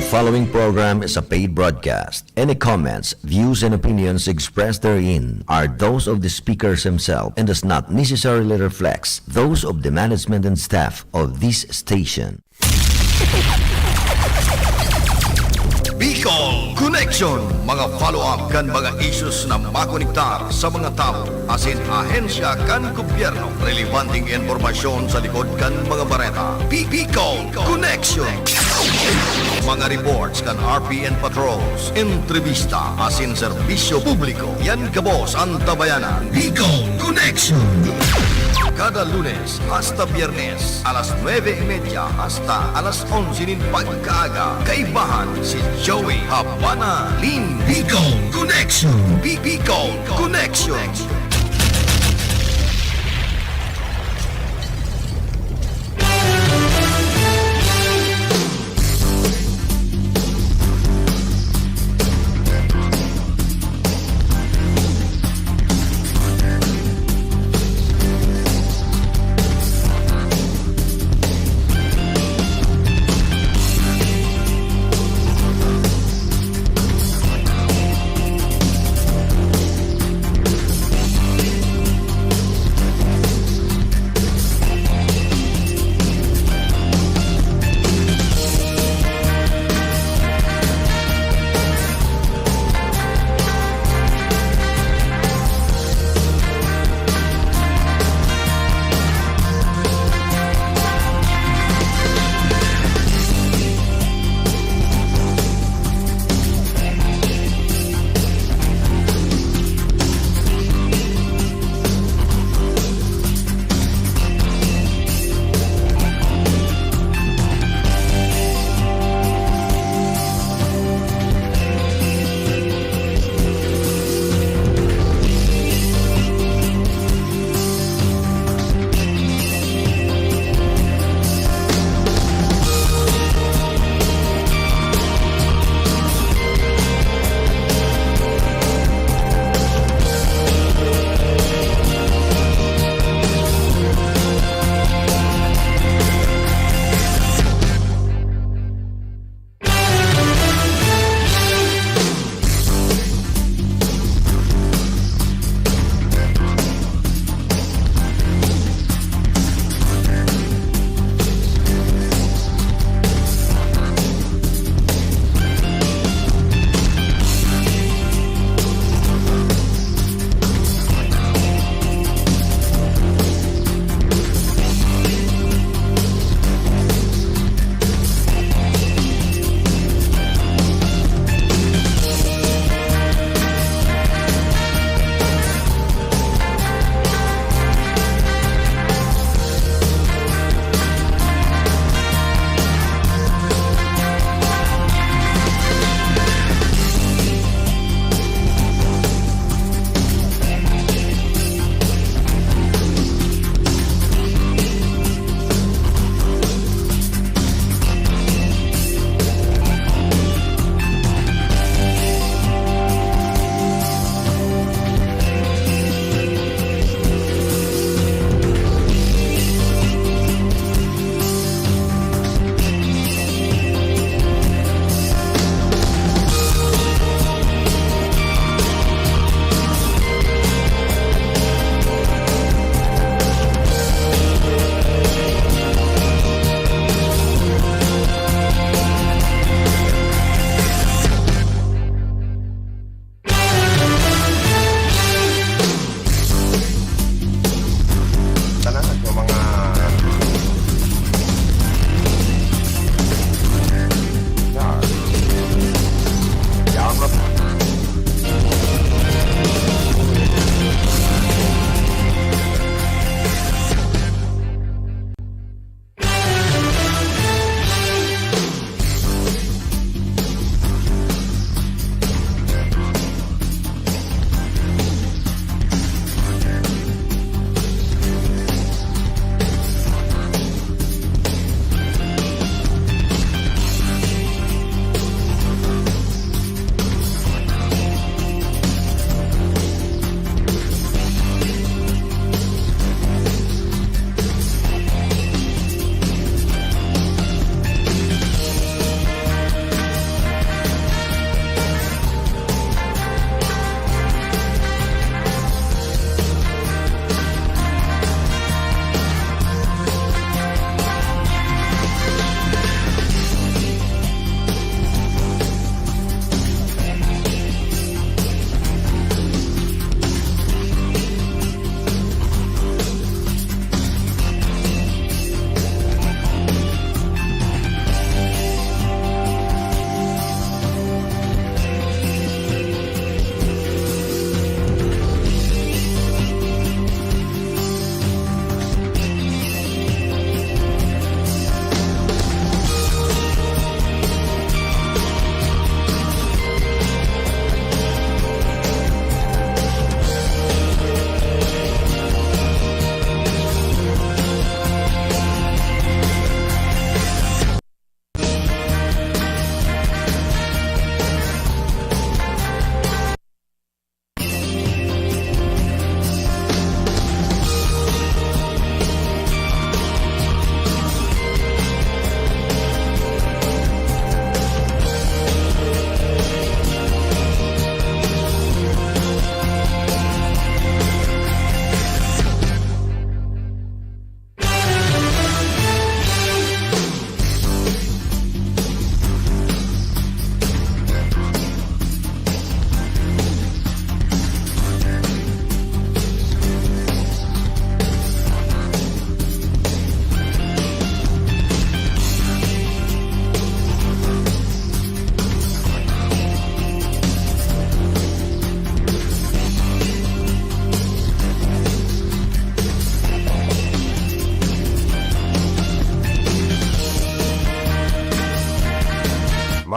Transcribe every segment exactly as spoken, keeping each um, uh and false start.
Following program is a paid broadcast. Any comments, views, and opinions expressed therein are those of the speakers himself and does not necessarily reflect those of the management and staff of this station. Bicol Connection, mga follow-up kan mga issues na makonektar sa mga tawo asin ahensya kan gobyerno. Relebanteng impormasyon sa likod kan mga bareta. Bicol Connection. Mga reports kan R P N patrols, entrevista asin serbisyo publiko. Yan gabos an tabayanan. Bicol Connection. Kada Lunes hasta Biyernes, alas nuebe y media hasta alas onse nin pagkaaga, kaibahan si Joey Habana Lin. Bicol Connection. Bi- Bicol Connection.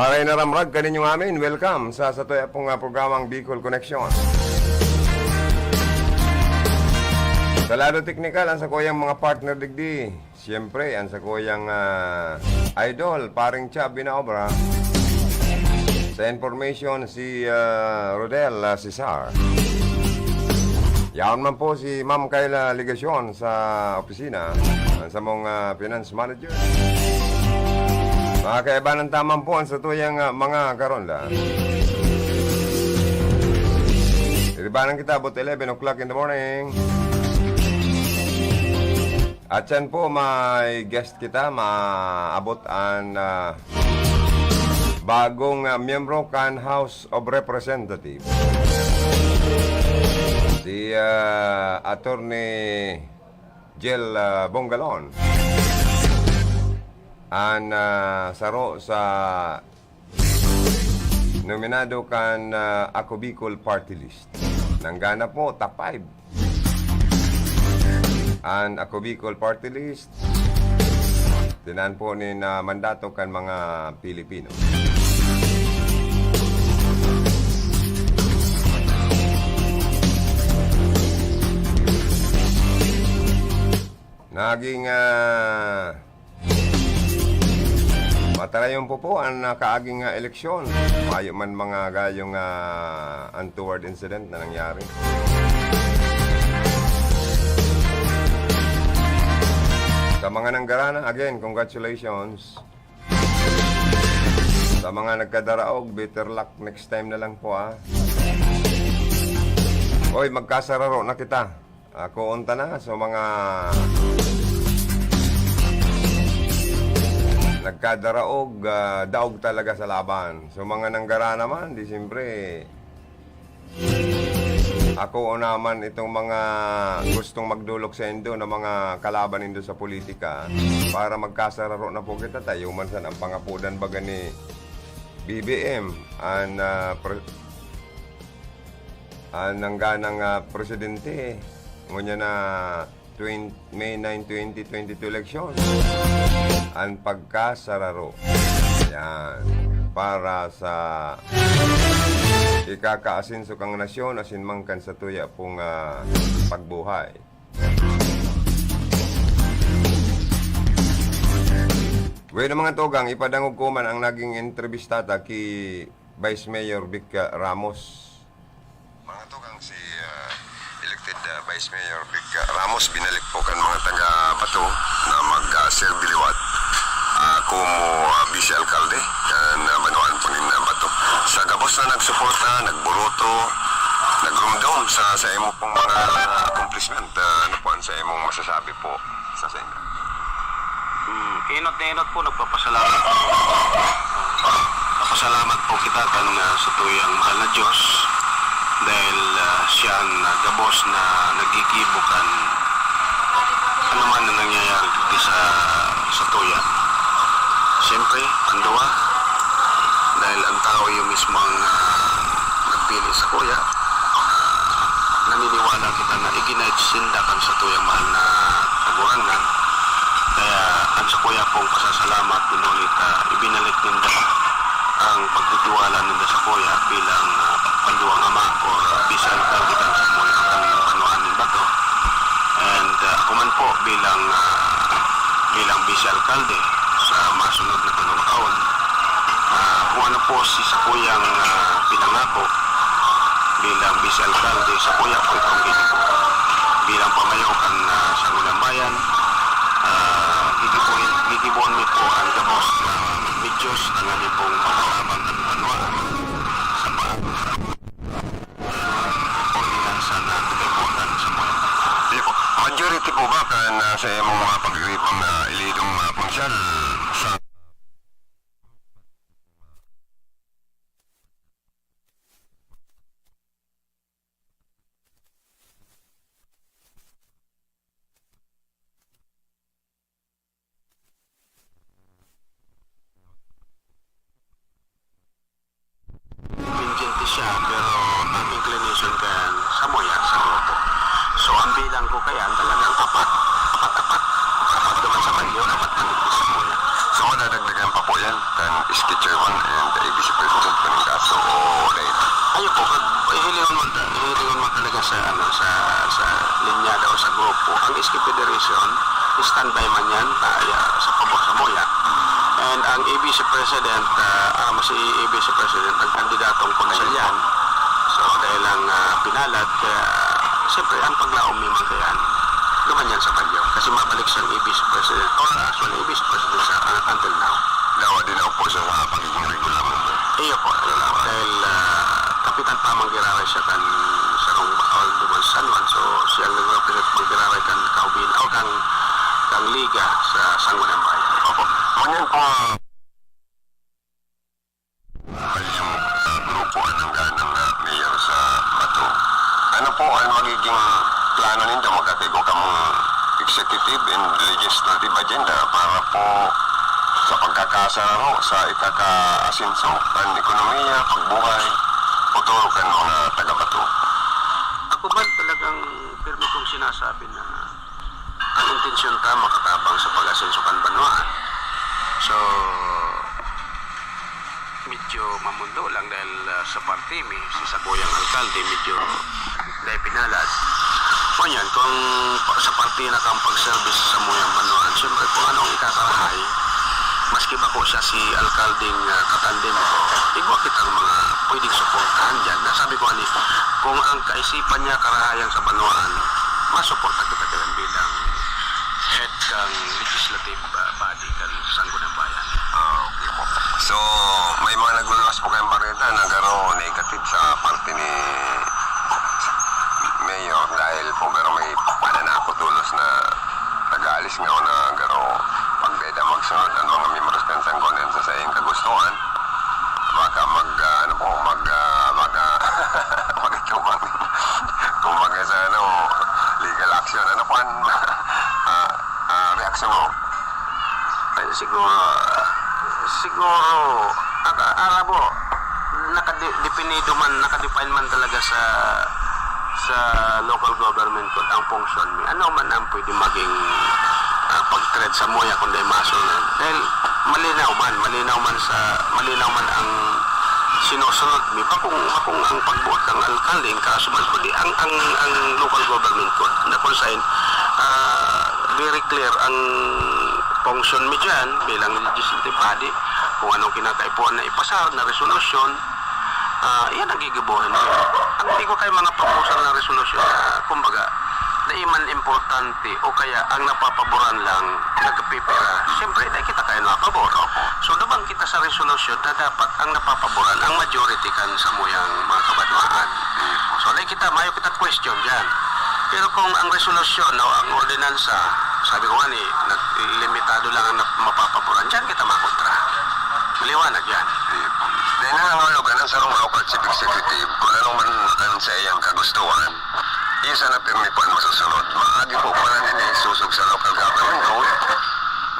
Maray na ramrag kaninyo ngamin. Welcome sa satuya pong, ah, programang Bicol Connection. Sa lado teknikal, ang sakuyang mga partner digdi. Siyempre, ang sakuyang, ah, idol, paring Chab Binaobra. Sa information, si, ah, Rodel, ah, Cesar. Yaon man po si Ma'am Kayla Legacion sa opisina, ang samong, ah, finance manager. Mga kaibanan taman po ang satuyang, ah, mga karonda. Iribanan kita about eleven o'clock in the morning. At siyan po, may guest kita, maabot an, ah, bagong, ah, miyembro kan House of Representatives. Si, ah, Attorney Jel, ah, Bongalon. An, ah, saro sa nominado kan, ah, Ako Bicol Party List. Nanggana po, top five. An Ako Bicol Party List, tinan po nin, ah, mandato kan mga Pilipino. Naging, ah, matarayon po po an nakaaging, ah, eleksyon. Mayo man mga gayong, ah, untoward incident na nangyari. Sa mga nanggarana, again, congratulations. Sa mga nagkadaraog, better luck next time na lang po, ah. Oy, magkasararo na kita. Ako unta na, so mga nagkadaraog, ah, daog talaga sa laban. So mga nanggara naman, di siyempre, ako naman itong mga gustong magdolok saindo na mga kalaban nindo sa politika, para magkasararo na po kita, tayo man san ang pangapodan baga ni B B M, an, ah, pre-, an nangganang, ah, presidente, ngunyan na twen-, May nine, twenty twenty-two election. An pagkasararo. Yan. Para sa ikakaasenso kan nasyon asin man kan satuya pong, ah, pagbuhay. Bueno, mga tugang, ipadangog ko man ang naging entrevista ta ki Vice Mayor Vic, ah, Ramos. Mga tugang, si, ah, elected, ah, Vice Mayor Vic, ah, Ramos, binalik po kan mga taga Bato na mag, ah, serbi liwat, ah, komo, ah, Vice Alkalde kan, ah, banwaan po nin, ah, Bato. Sa gabos na nagsuporta, nagburoto, nagrumdom sa, sa imo pong mga accomplishment, ah, ano po ang sa imong masasabi po sa, sa inyo? Hmm, enot na enot po, nagpapasalamat po. Nagpapasalamat po kita kan, ah, satuyang mahal na Diyos dahil, ah, siya an, ah, gabos na naggigibo kan anuman na nangyayari digdi sa, satuya. Siyempre, an duwa, dahil an tao iyo mismo ang, ah, nagpili sakuya. Naniniwala kita na iginides sinda kan satuyang mahal na Kagurangnan. Kaya an sakuya pong pasasalamat, inulit, ah, ibinalik ninda ang pagtitiwala ninda sakuya bilang, ah, panduwang ama or, ah, vice alkalde kan sakuya kan banwaan nin Bato. And, ah, ako man po bilang, ah, bilang vice alkalde sa masunod na tulo na taon, ah, kung ano po si sakuyang, ah, pinangako bilang vice alkalde, sakuya po itong ginibo. Bilang pamayo kan, ah, Sangguniang Bayan, ah, gigibuhin, gigibuhan mi po an gabos na medyos tanganing pong makaabang kan banwa sa pag- ordinansa na kaipuhan sa mga. Di po. Majority po ba kan, ah, sa imong mga pag-iibang na elidong, ah, konsyal sa Contingente siya, pero ang inclination kan samuya sa grupo. So, ang bilang ko kaya talagang apat. Apat, apat. Apat naman sa Baguio, apat naman sa samuya. Federation, standby man yan, ah, ya-, sa pabor sa Moya. And ang A B C President, ah, ah, si A B C President, nagkandidatong konsehal yan. So, dahil lang, ah, pinalad, kaya, siyempre, ang paglaom ni Mang Kayan, duman yan sa Baguio. Kasi mabalik siyang A B C President, or actually, A B C President siya, ah, until now. Dawa din ako po siya sa pagiging regular member. Iyo po, regular. Dahil, ah, kapitan pa manggiraray siya kan sarong bahol duman sa San Juan. So, siya ang nagre-represent manggiraray kan kaubin o kang, kang liga sa Sangguniang Bayan. Opo. Ngunyan po ang kanyang, ah, grupo ang nangganang, ah, mayor sa Bato. Ano po ang magiging plano nindo? Magkakaigwa kamong executive and legislative agenda para po sa pagkakasaro sa ikaka-asenso kan ekonomiya, pagbuhay, futuro kan mga taga-Bato. Ako man talagang pirmi kong sinasabi na ang intensyon ta makatabang sa pag-asenso kan banwaan. So, medyo mamundo lang dahil, ah, sa parte mi, si sakuyang alkalde, medyo dai pinalad. Ngunyan, kung pa-, sa parte na kang pag-service sa samuyang banwaan, siyempre, kung ano ang ikakarahay, maski bako siya si alkaldeng, ah, katandem ko, igwa kitang mga pwedeng suportahan diyan. Nasabi ko ani, kung ang kaisipan niya karahayan sa banwaan, masuporta kita diyan bilang head kang legislative, ah, body kan Sangguniang Bayan. Ah, okay po. So, may mga nagluluwas po kayong bareta na garo negative sa parte ni Mayor dahil po garo may pananakot tolos na nag-aalis nga na garo pagdayda magsunod ang mga miyembros kan Sanggunian sa saiyang kagustuhan. Baka mag, ah, ano po, mag, ah, mag, ah, mag-atubang. Kumbaga sa ano, legal action. Ano po ang, ah, ah, reaksyon mo? Ay, siguro, siguro, aka-, alam mo, nakadi-, definido man, nakadefine man talaga sa, sa local government code ang function mi. Ano man ang pwede maging, ah, pag-threat sa muya kung dai masunod? Dahil malinaw man, malinaw man sa, malinaw man ang sinusunod mi. Bakong, bakong ang pagbuot ng alkalde, ang kaso man, kundi ang, ang, ang local government code na kung saan, ah, very clear ang function mi dyan bilang legislative body, kung anong kinakaipuhan na ipasar na resolusyon, ah, yan ang gigibohon mi. Ang igwa kay mga proposal na resolusyon na, kumbaga, dai man importante o kaya ang napapaboran lang nagpipira. Siyempre, dai kita kaya napabor. So, duman kita sa resolusyon na dapat ang napapaboran ang majority kan samuyang mga kabanwaan. So, dai kita, mayo kita question dyan. Pero kung ang resolusyon o ang ordinansa, sabi ko nga ni, nag-, limitado lang ang nap-, mapapaboran, dyan kita makontra. Maliwanag yan. Dahil nangangahulugan ang sarong local chief executive, kung ano man ang sa iyang kagustuhan, isa na pirmi po ang masusunod. Maagi po pala nini susog sa local government code,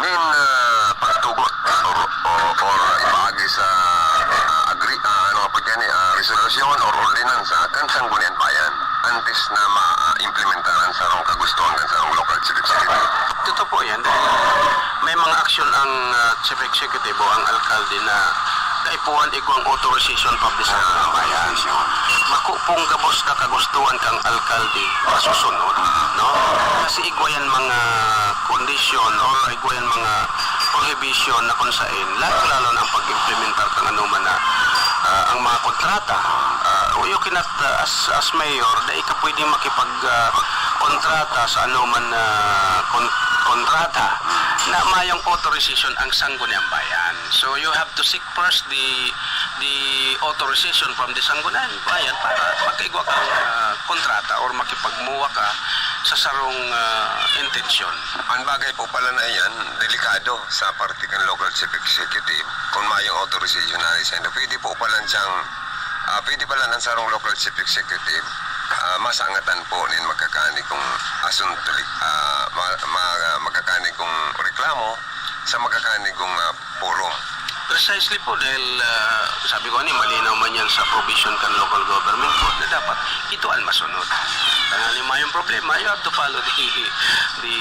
nin, ah, pagtugot or, or, or ipaagi sa, ah, agri-, ah, ano nga po dyan, eh, ah, resolusyon or ordinansa kan Sangguniang Bayan antes na ma-implementaran sa sarong kagustuhan kan sarong local chief executive. Totoo po yan. Dahil may mga aksyon ang, ah, chief executive o ang alkalde na kaipuhan igwang authorization from the Sangguniang Bayan. Mako pong gabos na kagustuhan kang alkalde, masusunod, no? Kasi igwa yan mga kondisyon or igwa yan mga prohibition na kung sain, lalo-lalo na ang pag-implementar kang ano man na, ah, ang mga kontrata. Ah, you cannot, ah, as, as mayor, dai ka pwedeng makipag, ah, kontrata sa ano man na kon-, kontrata na mayong authorization ang Sangguniang Bayan. So, you have to seek first the, the authorization from the Sangguniang Bayan para makaigwa kang, ah, kontrata or makipagmuwa ka sa sarong, ah, intensyon. Ang bagay po pala na iyan, delikado sa parte kan local chief executive kung mayong authorization na resign. Pwede po pala siyang, ah, pwede pala ng sarong local chief executive, ah, masangatan po nin magkakaani kung asunto, ah, ma-, ma-, magkakaani kung reklamo sa magkakaani kung, ah, forum. Precisely po, dahil, ah, sabi ko ani, malinaw man yan sa provision kan local government code na dapat ito ang masunod. Kaya ni mayong problema, you have to follow the, the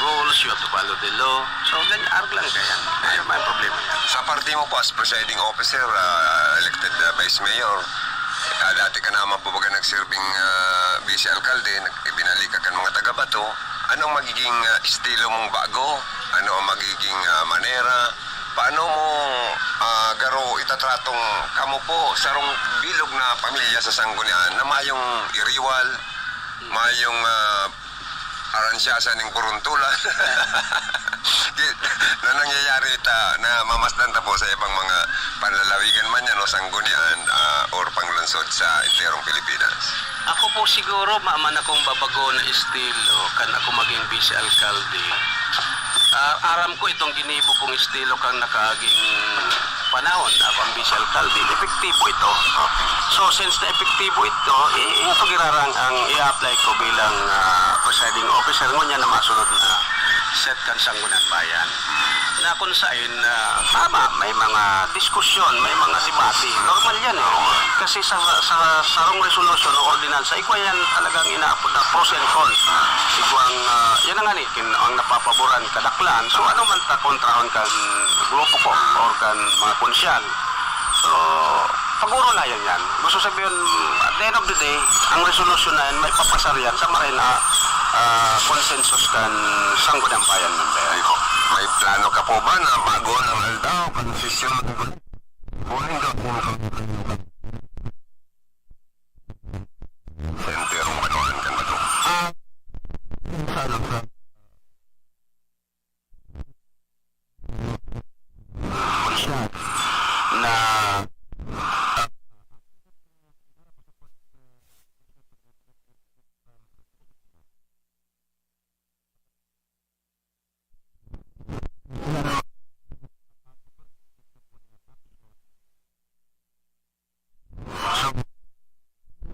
rules, you have to follow the law. So, ganyan, arog lang kaya. Ayun, may problema yan. Sa parte mo po, as presiding officer, ah, elected, ah, vice mayor, ah, dati ka naman po baga nagsirbing, ah, vice alkalde, nag-, ibinalik ka kan mga taga-Bato. Ano ang magiging, ah, estilo mong bago? Ano ang magiging, ah, manera? Paano mo, ah, garo itatratong kamo po, sarong bilog na pamilya sa Sanggunian na mayong iriwal, mayong, ah, aransyasan ning kuruntulan? Di, na nangyayari ta, na mamasdan ta po sa ibang mga panlalawigan man yan o sanggunian, ah, or panglungsod sa enterong Pilipinas. Ako po siguro, maman akong babago na estilo kan ako maging vice alkalde. Ah, aram ko itong ginibo kong estilo kan nakaaging panahon na akong vice alkalde, epektibo ito. So, since na epektibo ito, i-, ito girarang ang i-apply ko bilang, ah, presiding officer ngunyan na masunod na set kan Sangguniang Bayan. Na kung sain, ah, tama, may mga diskusyon, may mga debate. Normal yan, eh. Kasi sa, sa, sa sarong resolusyon o ordinansa, igwa yan talagang inaapod na pros and cons. Igwang, ah, yan na nga ni, kin-, ang napapaboran kadaklan. So, ano man ta kontrahon kan grupo ko or kan mga konsyal? So, pag-urulayan yan. Gusto sabihin, at the end of the day, ang resolusyon na yan, may papasar yan sa maray na, ah, konsensus kan Sangguniang Bayan member. Ay, ho. May plano ka po ba na bago ng aldaw, kan sesyon? Buhay daw po ang sa enterong banwaan kan bato. Ah, sana sa siya na So,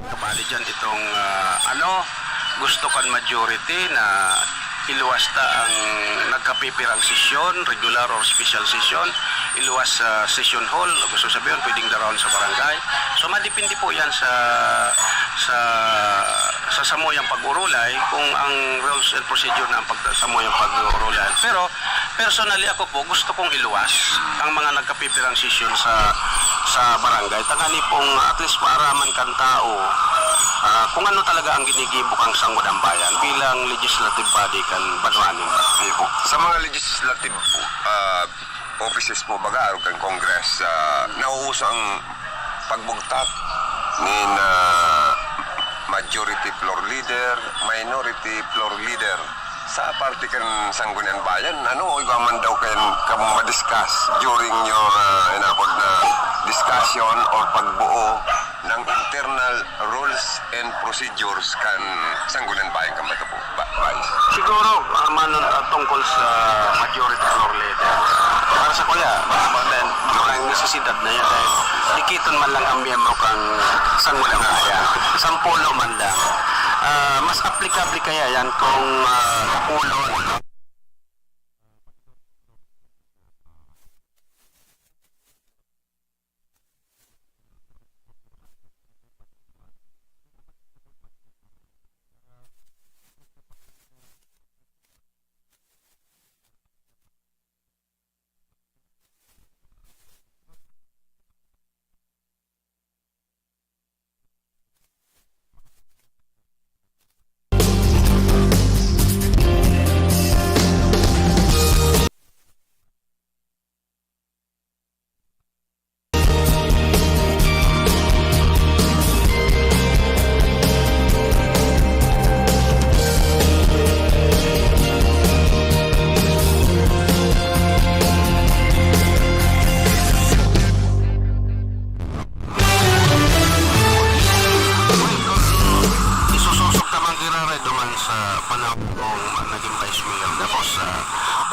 kabali dyan itong, ah, ano, gusto kan majority na iluwas ta ang nagkapipirang sesyon, regular or special session, iluwas sa session hall, gusto sabihin, pwedeng darahon sa barangay. So, madepende po yan sa, sa, sa samuyang pag-urulay, kung ang rules and procedure na ang pag-, samuyang pag-urulay. Pero, personally, ako po, gusto kong iluwas ang mga nagkapipirang sesyon sa, sa barangay. Tanganing pong at least maaraman kan tao, ah, kung ano talaga ang ginigibo kan Sangguniang Bayan bilang legislative body kan banwa nin. Sa mga legislative, ah, offices po, baga, arog kan Congress, ah, nauuso ang pagbugtak nin, ah, majority floor leader, minority floor leader. Sa parte kan Sangguniang Bayan, ano, igwa man daw kan kamo ma-discuss during your, ah, inapod na discussion or pagbuo ng internal rules and procedures kan Sangguniang Bayan kan bato po, ba-, Vice? Siguro, ah, manon, ah, tungkol sa majority floor leader. Para sa kuya, mas maganda yan. Ang nesesidad na yan, eh. Dikiton man lang ang miyembro kan Sangguniang Bayan. Sampulo man lang. Ah, mas aplikable kaya yan kung, ah, sapulo. Isusosog ta man giraray duman sa panahon kong naging vice mayor. Tapos, ah,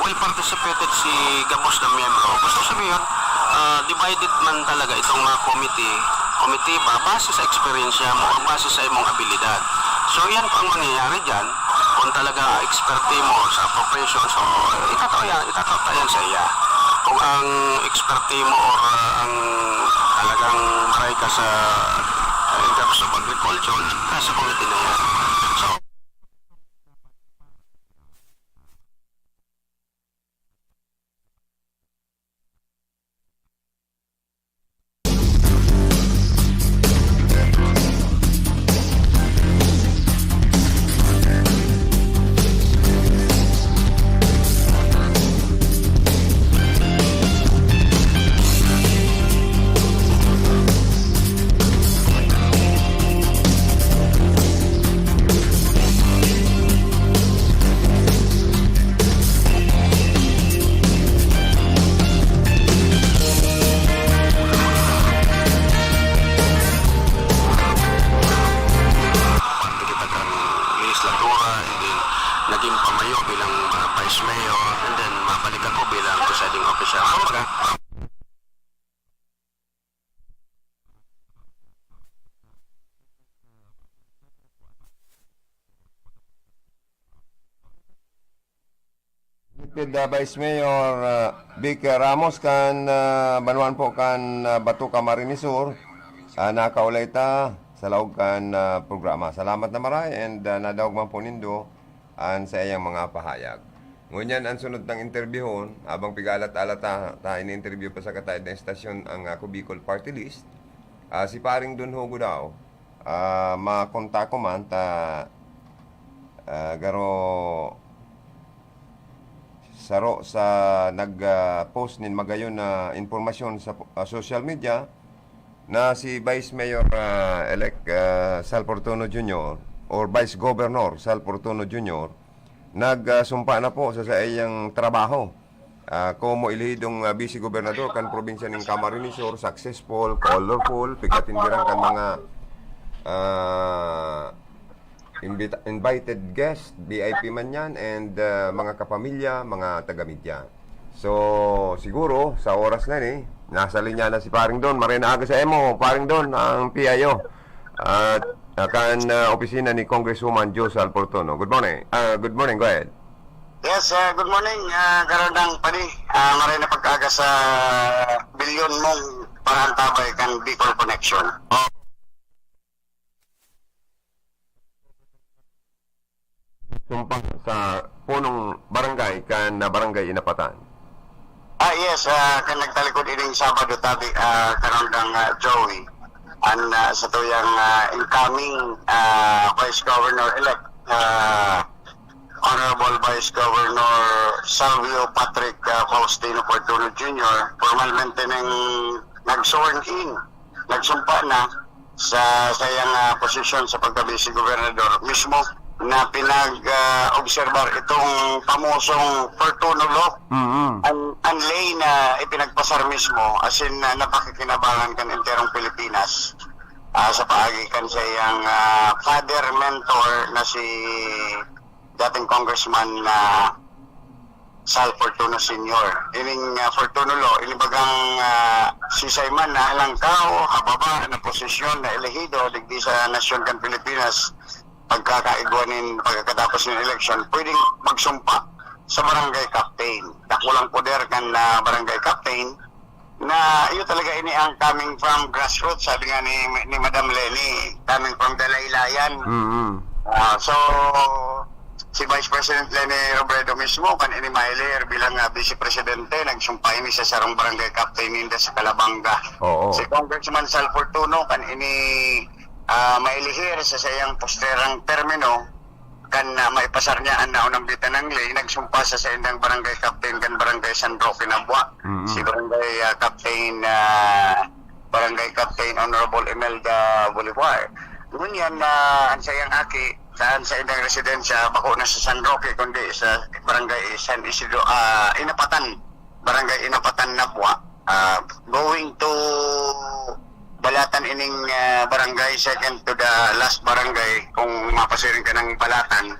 well participated si gabos na miyembro. Gusto ko sabihin, ah, divided man talaga itong mga committee, komitiba, base sa eksperyensya mo o base sa imong abilidad. So, yan po ang mangyayari dyan. Kung talaga experte mo sa appropriation, so, itatao yan, itatao ta yan sa iya. Kung ang experte mo or, ah, ang talagang maray ka sa, ah, in terms of agriculture, nasa committee na yan. So, Mayor, and then mabalik ako bilang presiding officer. Ako baga? Elected, uh, Vice Mayor, uh, Vic Ramos kan, uh, banwaan po kan, uh, Bato, Camarines Sur, uh, nakaulay ta sa laog kan, uh, programa. Salamat na maray and, uh, nadaog man po nindo an saiyang mga pahayag. Ngunyan, an sunod tang interbyuhon, habang pigalat-alat ta, ta ini-interview pa sa kataed na estasyon ang, ah, Ako Bicol Party List, ah, si Paring Don Hugo daw, ah, makontak ko man ta, ah, garo saro sa nag, ah, post nin magayon na impormasyon sa, ah, social media, na si Vice Mayor, ah, elect, ah, Sal Fortuno Junior or Vice Governor Sal Fortuno Junior, nag, ah, sumpa na po sa saiyang trabaho, ah, komo elehidong, ah, Vice Gobernador kan probinsya nin Camarines Sur, successful, colorful, pig-atenderan kan mga, ah, invita-, invited guest, V I P man yan, and, ah, mga kapamilya, mga taga-media. So, siguro, sa oras na ni, nasa linya na si Paring Don. Maray na aga sa imo, Paring Don, ang P I O. At, ah, kan, ah, opisina ni Congresswoman Jo Sal Fortuno. Good morning. Ah, good morning, go ahead. Yes, ah, good morning, ah, Karandang Pani. Ah, maray na pag-aga sa bilyon mong pangantabay kan Bicol Connection. Oh. Sumpa sa punong barangay kan, ah, Barangay Inapatan. Ah, yes, ah, kan nagtalikod ining Sabado tabi, ah, Karandang, ah, Joey, an, ah, satuyang, ah, incoming, ah, Vice Governor-elect, ah, Honorable Vice Governor Salvio Patrick, ah, Faustino Fortuno Junior, formalmente nang nag-sworn in, nagsumpa na sa saiyang, ah, posisyon sa pagka-Vice Gobernador mismo na pinag, ah, obserbar itong famosong Fortuno Law, Mm. an, an ley na ipinagpasar mismo, as in, ah, napakikinabangan kan enterong Pilipinas, ah, sa paagi kan saiyang, ah, father mentor na si dating Congressman na Sal Fortuno Senior. Ining, ah, Fortuno Law, ini bagang, ah, sisay man na halangkaw, hababa na posisyon na elehido digdi sa nasyon kan Pilipinas, pagkakaigwa nin, pagkatapos nin eleksyon, pwedeng magsumpa sa barangay captain. Dakulang poder kan, ah, barangay captain, na iyo talaga ini ang coming from grassroots, sabi nga ni, ni Madam Leni, coming from the laylayan. Mm. Ah, so, si Vice President Leni Robredo mismo, kan ini mailihir bilang, ah, Vice Presidente, nagsumpa ini sa sarong barangay captain ninda sa Calabanga. Oo. Si Congressman Sal Fortuno, kan ini, ah, mailihir sa sayang posterang termino, kan, ah, maipasar niya an naunang bitanang ley, nagsumpa sa saindang barangay captain kan Barangay San Roque Nabua, Mm. si Barangay, ah, Captain, ah, Barangay Captain Honorable Imelda Bolivar. Ngunyan na an saiyang aki, saan saindang residensya, bako na sa San Roque, kundi sa Barangay San Isidro, ah, Inapatan. Barangay Inapatan, Nabua. Ah, going to Balatan ining, ah, barangay, second to the last barangay, kung mapasiring ka ng Balatan.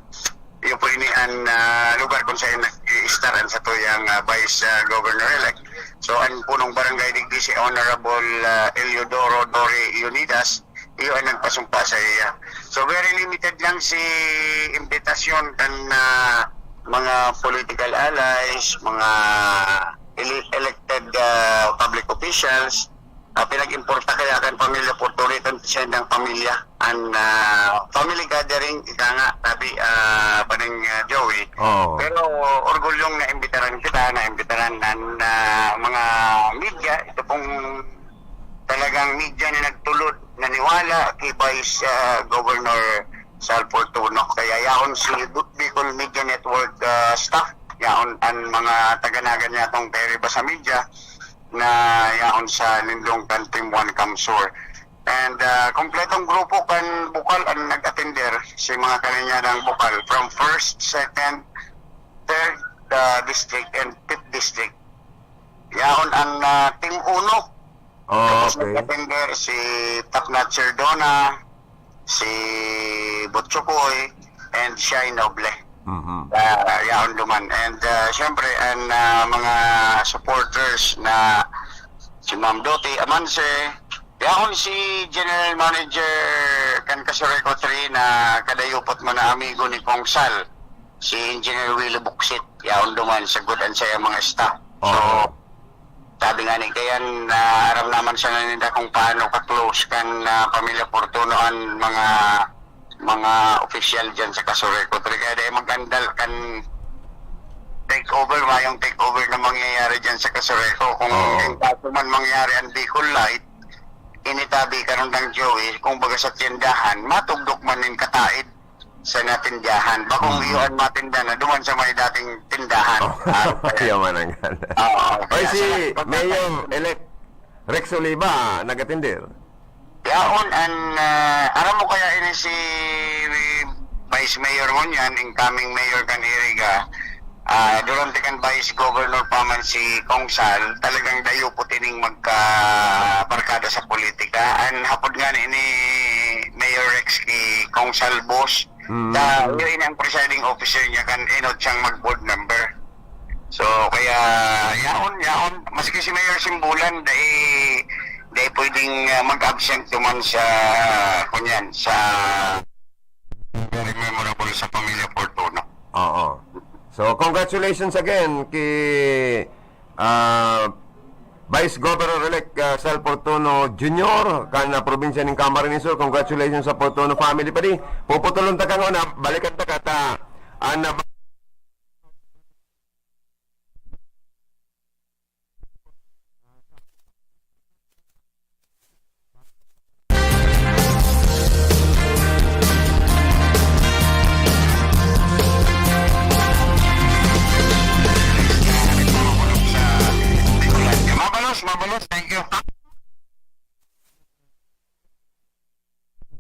Iyo po ini an, ah, lugar kung saan nag-i-star an satuyang, ah, Vice, ah, Governor-elect. So, an punong barangay digdi si Honorable, ah, Eliodoro Dori Unidas, iyo ang nagpasumpa sa iya. So, very limited lang si imbitasyon kan, ah, mga political allies, mga ele-, elected, ah, public officials. Ah, pinag-importa kaya kan pamilya Fortunato sa indang pamilya. An, ah, family gathering, ika nga, sabi, ah, Paring, ah, Joey. Oo. Pero orgulyong naimbitaran kita, naimbitaran an, ah, mga media. Ito pong talagang media na nagtulod, naniwala kay Vice, ah, Governor Sal Fortuno. Kaya yaon si Bicol Media Network, ah, staff, yaon an mga taganagan niya tong Terry Basa Media na yaon sa Lindong kan Team One Camsur. And, ah, kompletong grupo kan Bukal ang nag-atender, si mga kalinya ng Bukal, from first, second, third, ah, district and fifth district. Yaon ang, ah, Team Uno. Oh, tapos okay. Nag-attender si Top Notcher Dona, si Butchokoy, and Shai Noble. Mhm. Ah, yaon duman. And, ah, syempre, ang, ah, mga supporters na si Ma'am Doti Amanse, yaon si General Manager kan Casureco three na kadayupot man na amigo ni Kong Sal, si Engineer Willie Buksit, yaon duman sa good and sa mga staff. So, Oo. Sabi nga ni Kayan, na aram naman siya na ninda kung paano ka-close kan, ah, pamilya Fortuno ang mga, mga opisyal dyan sa Casureco three. Kaya dahil mag-andal kan takeover, mayong takeover na mangyayari dyan sa Casureco. Kung Oo. in kaso man mangyari ang Bicol Light, initabi ka rin ng Joey, kung baga sa tindahan, matugdok man nin kataid sa natindahan. Bakong Mm. iyon matinda na duman sa may dating tindahan. Oh, Ah, kaya man ang gana. Oo, Oy, kaya si sa Mayor-elect Rex Oliva, nag-atindir. Yaon, an, ah, aram mo kaya ini si Vice Mayor ngunyan, incoming mayor kan Iriga, ah, durante kan Vice Governor pa man si Kong Sal, talagang dayo po tining magkabarkada sa politika. An hapod nga ni, ni Mayor Rex ki Kong Sal, boss, Mm. ta, yun ang presiding officer niya kan enot siyang mag-board member. So, kaya yaon, yaon, maski si Mayor Simbulan, dai, dai pwedeng, ah, mag-absent duman sa, kunyan, sa very memorable sa pamilya Fortuna. Oo. So, congratulations again ki, ah, Vice Governor-elect, ah, Sal Fortuno Junior kan, ah, probinsya ning Camarines Sur. Congratulations sa Fortuno family, padi. Puputulon ta ka ngona, balikan ta ka ta, ah, na Mabalos, mabalos. Thank you.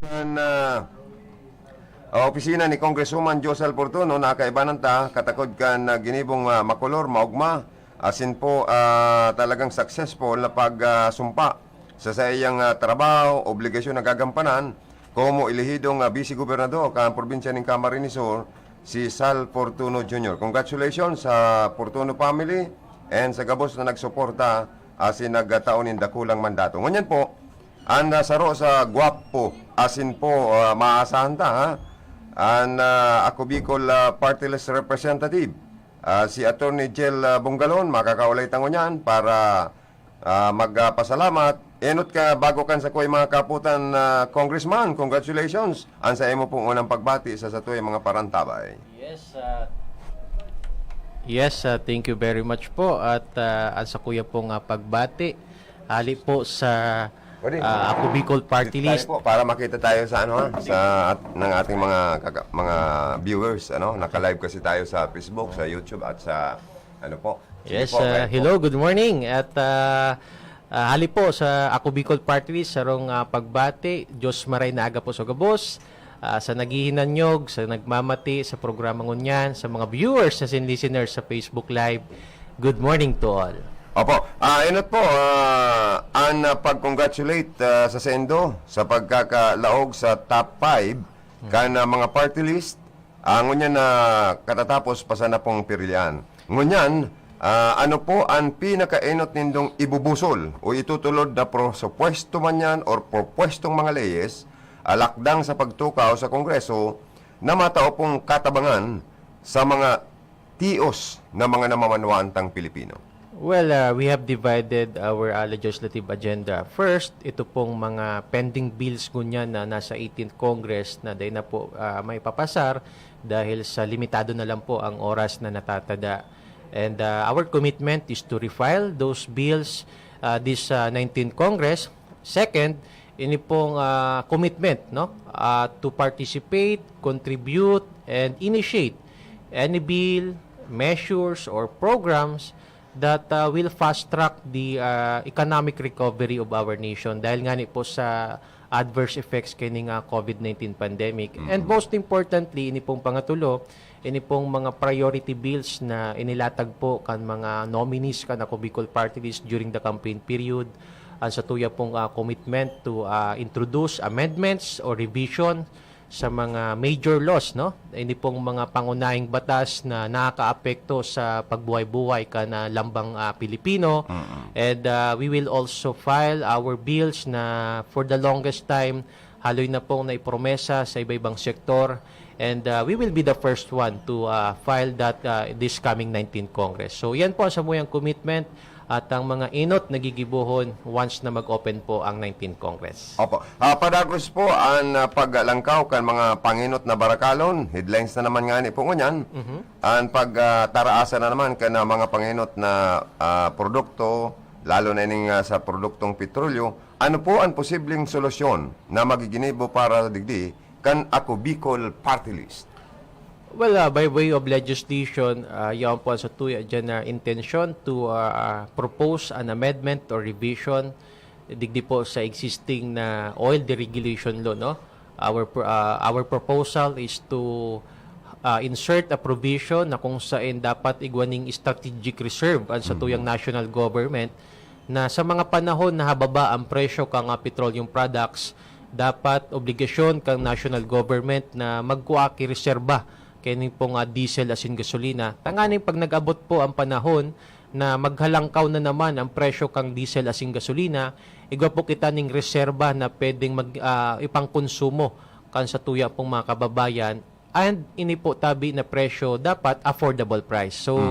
Kan, ah, ah, opisina ni Congresswoman Josel Fortuno, nakaibanan ta, katakod kan, ah, ginibong, ah, makolor, maogma, asin po, ah, talagang successful na pag, ah, sumpa sa saiyang, ah, trabaho, obligasyon na gagampanan, komo elehidong, ah, vice gobernador kan probinsya nin Camarines Sur, si Sal Fortuno Junior. Congratulations sa Fortuno family and sa gabos na nagsuporta asin nagtao nin dakulang mandato. Ngunyan po, an, ah, saro sa gwapo asin po, ah, maaasahan ta, ha? An, ah, Ako Bicol, ah, Party List Representative, ah, si Attorney Jel, ah, Bongalon, makakaulay ta ngunyan para, ah, magpasalamat. Enot ka bago kan sakoy mga kaputan, ah, Congressman, congratulations. An saimo pong unang pagbati sa satoy mga parantabay. Yes, ah, yes, ah, thank you very much po. At, ah, an sakuya pong, ah, pagbati, hali po sa, Pwede. ah, Ako Bicol Party Dito tayo List. po, para makita tayo sa ano, ha, sa at-, ng ating mga kaka-, mga viewers, ano, naka-live kasi tayo sa Facebook, sa YouTube, at sa ano po. Sige Yes, po, ah, Mike po. Hello, good morning. At, ah, ah, hali po sa Ako Bicol Party List, sarong, ah, pagbati, Diyos maray na aga po sa gabos. Ah, sa naghihinanyog, sa nagmamati sa programa ngunyan, sa mga viewers, sa sin listeners sa Facebook Live, good morning to all. Opo. Ah, enot po, ah, an, ah, pag-congratulate, ah, sa saindo sa pagkakalaog sa top five Hmm. kan, ah, mga party list, ah, ngunyan na katatapos pa sana pong pirilyan. Ngunyan, ah, ano po an pinakaenot nindong ibubusol o itutulod na prosupuesto man yan or propwestong mga leyes, ah, lakdang sa pagtukaw sa Kongreso na matao pong katabangan sa mga tios na mga namamanwaan tang Pilipino? Well, ah, we have divided our, ah, legislative agenda. First, ito pong mga pending bills ngunyan na nasa eighteenth Congress na dai na po, ah, maipapasar dahil sa limitado na lang po ang oras na natatada. And, ah, our commitment is to refile those bills, ah, this, ah, nineteenth Congress. Second, ini pong, ah, commitment, no, ah, to participate, contribute, and initiate any bill, measures, or programs that, ah, will fast track the, ah, economic recovery of our nation dahil nga ni po sa adverse effects kini nga COVID nineteen pandemic. And Mm. most importantly, ini pong pangatulo, ini pong mga priority bills na inilatag po kan mga nominees kan Ako Bicol Party List during the campaign period, ang satuya pong, ah, commitment to, ah, introduce amendments or revision sa mga major laws, no? Ini pong mga pangunahing batas na nakakaapekto sa pagbuhay-buhay kan, ah, lambang, ah, Pilipino. And, ah, we will also file our bills na for the longest time, haloy na pong naipromesa sa iba-ibang sektor. And, ah, we will be the first one to, ah, file that, ah, this coming nineteenth Congress. So, yan po ang samuyang commitment at ang mga enot na gigibohon once na mag-open po ang nineteenth Congress. Opo. Ah, padagos po an, ah, paglangkaw kan mga pangenot na barakalon. Headlines na naman ngani po ngunyan. Mhm. An pag, ah, taraasa na naman kan, ah, mga pangenot na, ah, produkto, lalo na ining, ah, sa produktong petrolyo. Ano po an posibleng solusyon na magiginibo para digdi kan Ako Bicol Party List? Well, ah, by way of legislation, ah, yaon po ang satuya diyan na intensyon to, ah, propose an amendment or revision digdi po sa existing na oil deregulation law, no? Our pro-, ah, our proposal is to, ah, insert a provision na kung saen dapat igwa ning strategic reserve ang satuyang national government na sa mga panahon na hababa ang presyo kan, ah, petroleum products, dapat obligasyon kan national government na magkua ki reserba kaini pong, ah, diesel asin gasolina. Tanganing pag nag-abot po ang panahon na maghalangkaw na naman ang presyo kan diesel asin gasolina, igwa po kita ning reserba na pwedeng mag-, ah, ipangkonsumo kan satuya pong mga kababayan. And ini po tabi na presyo dapat affordable price. So,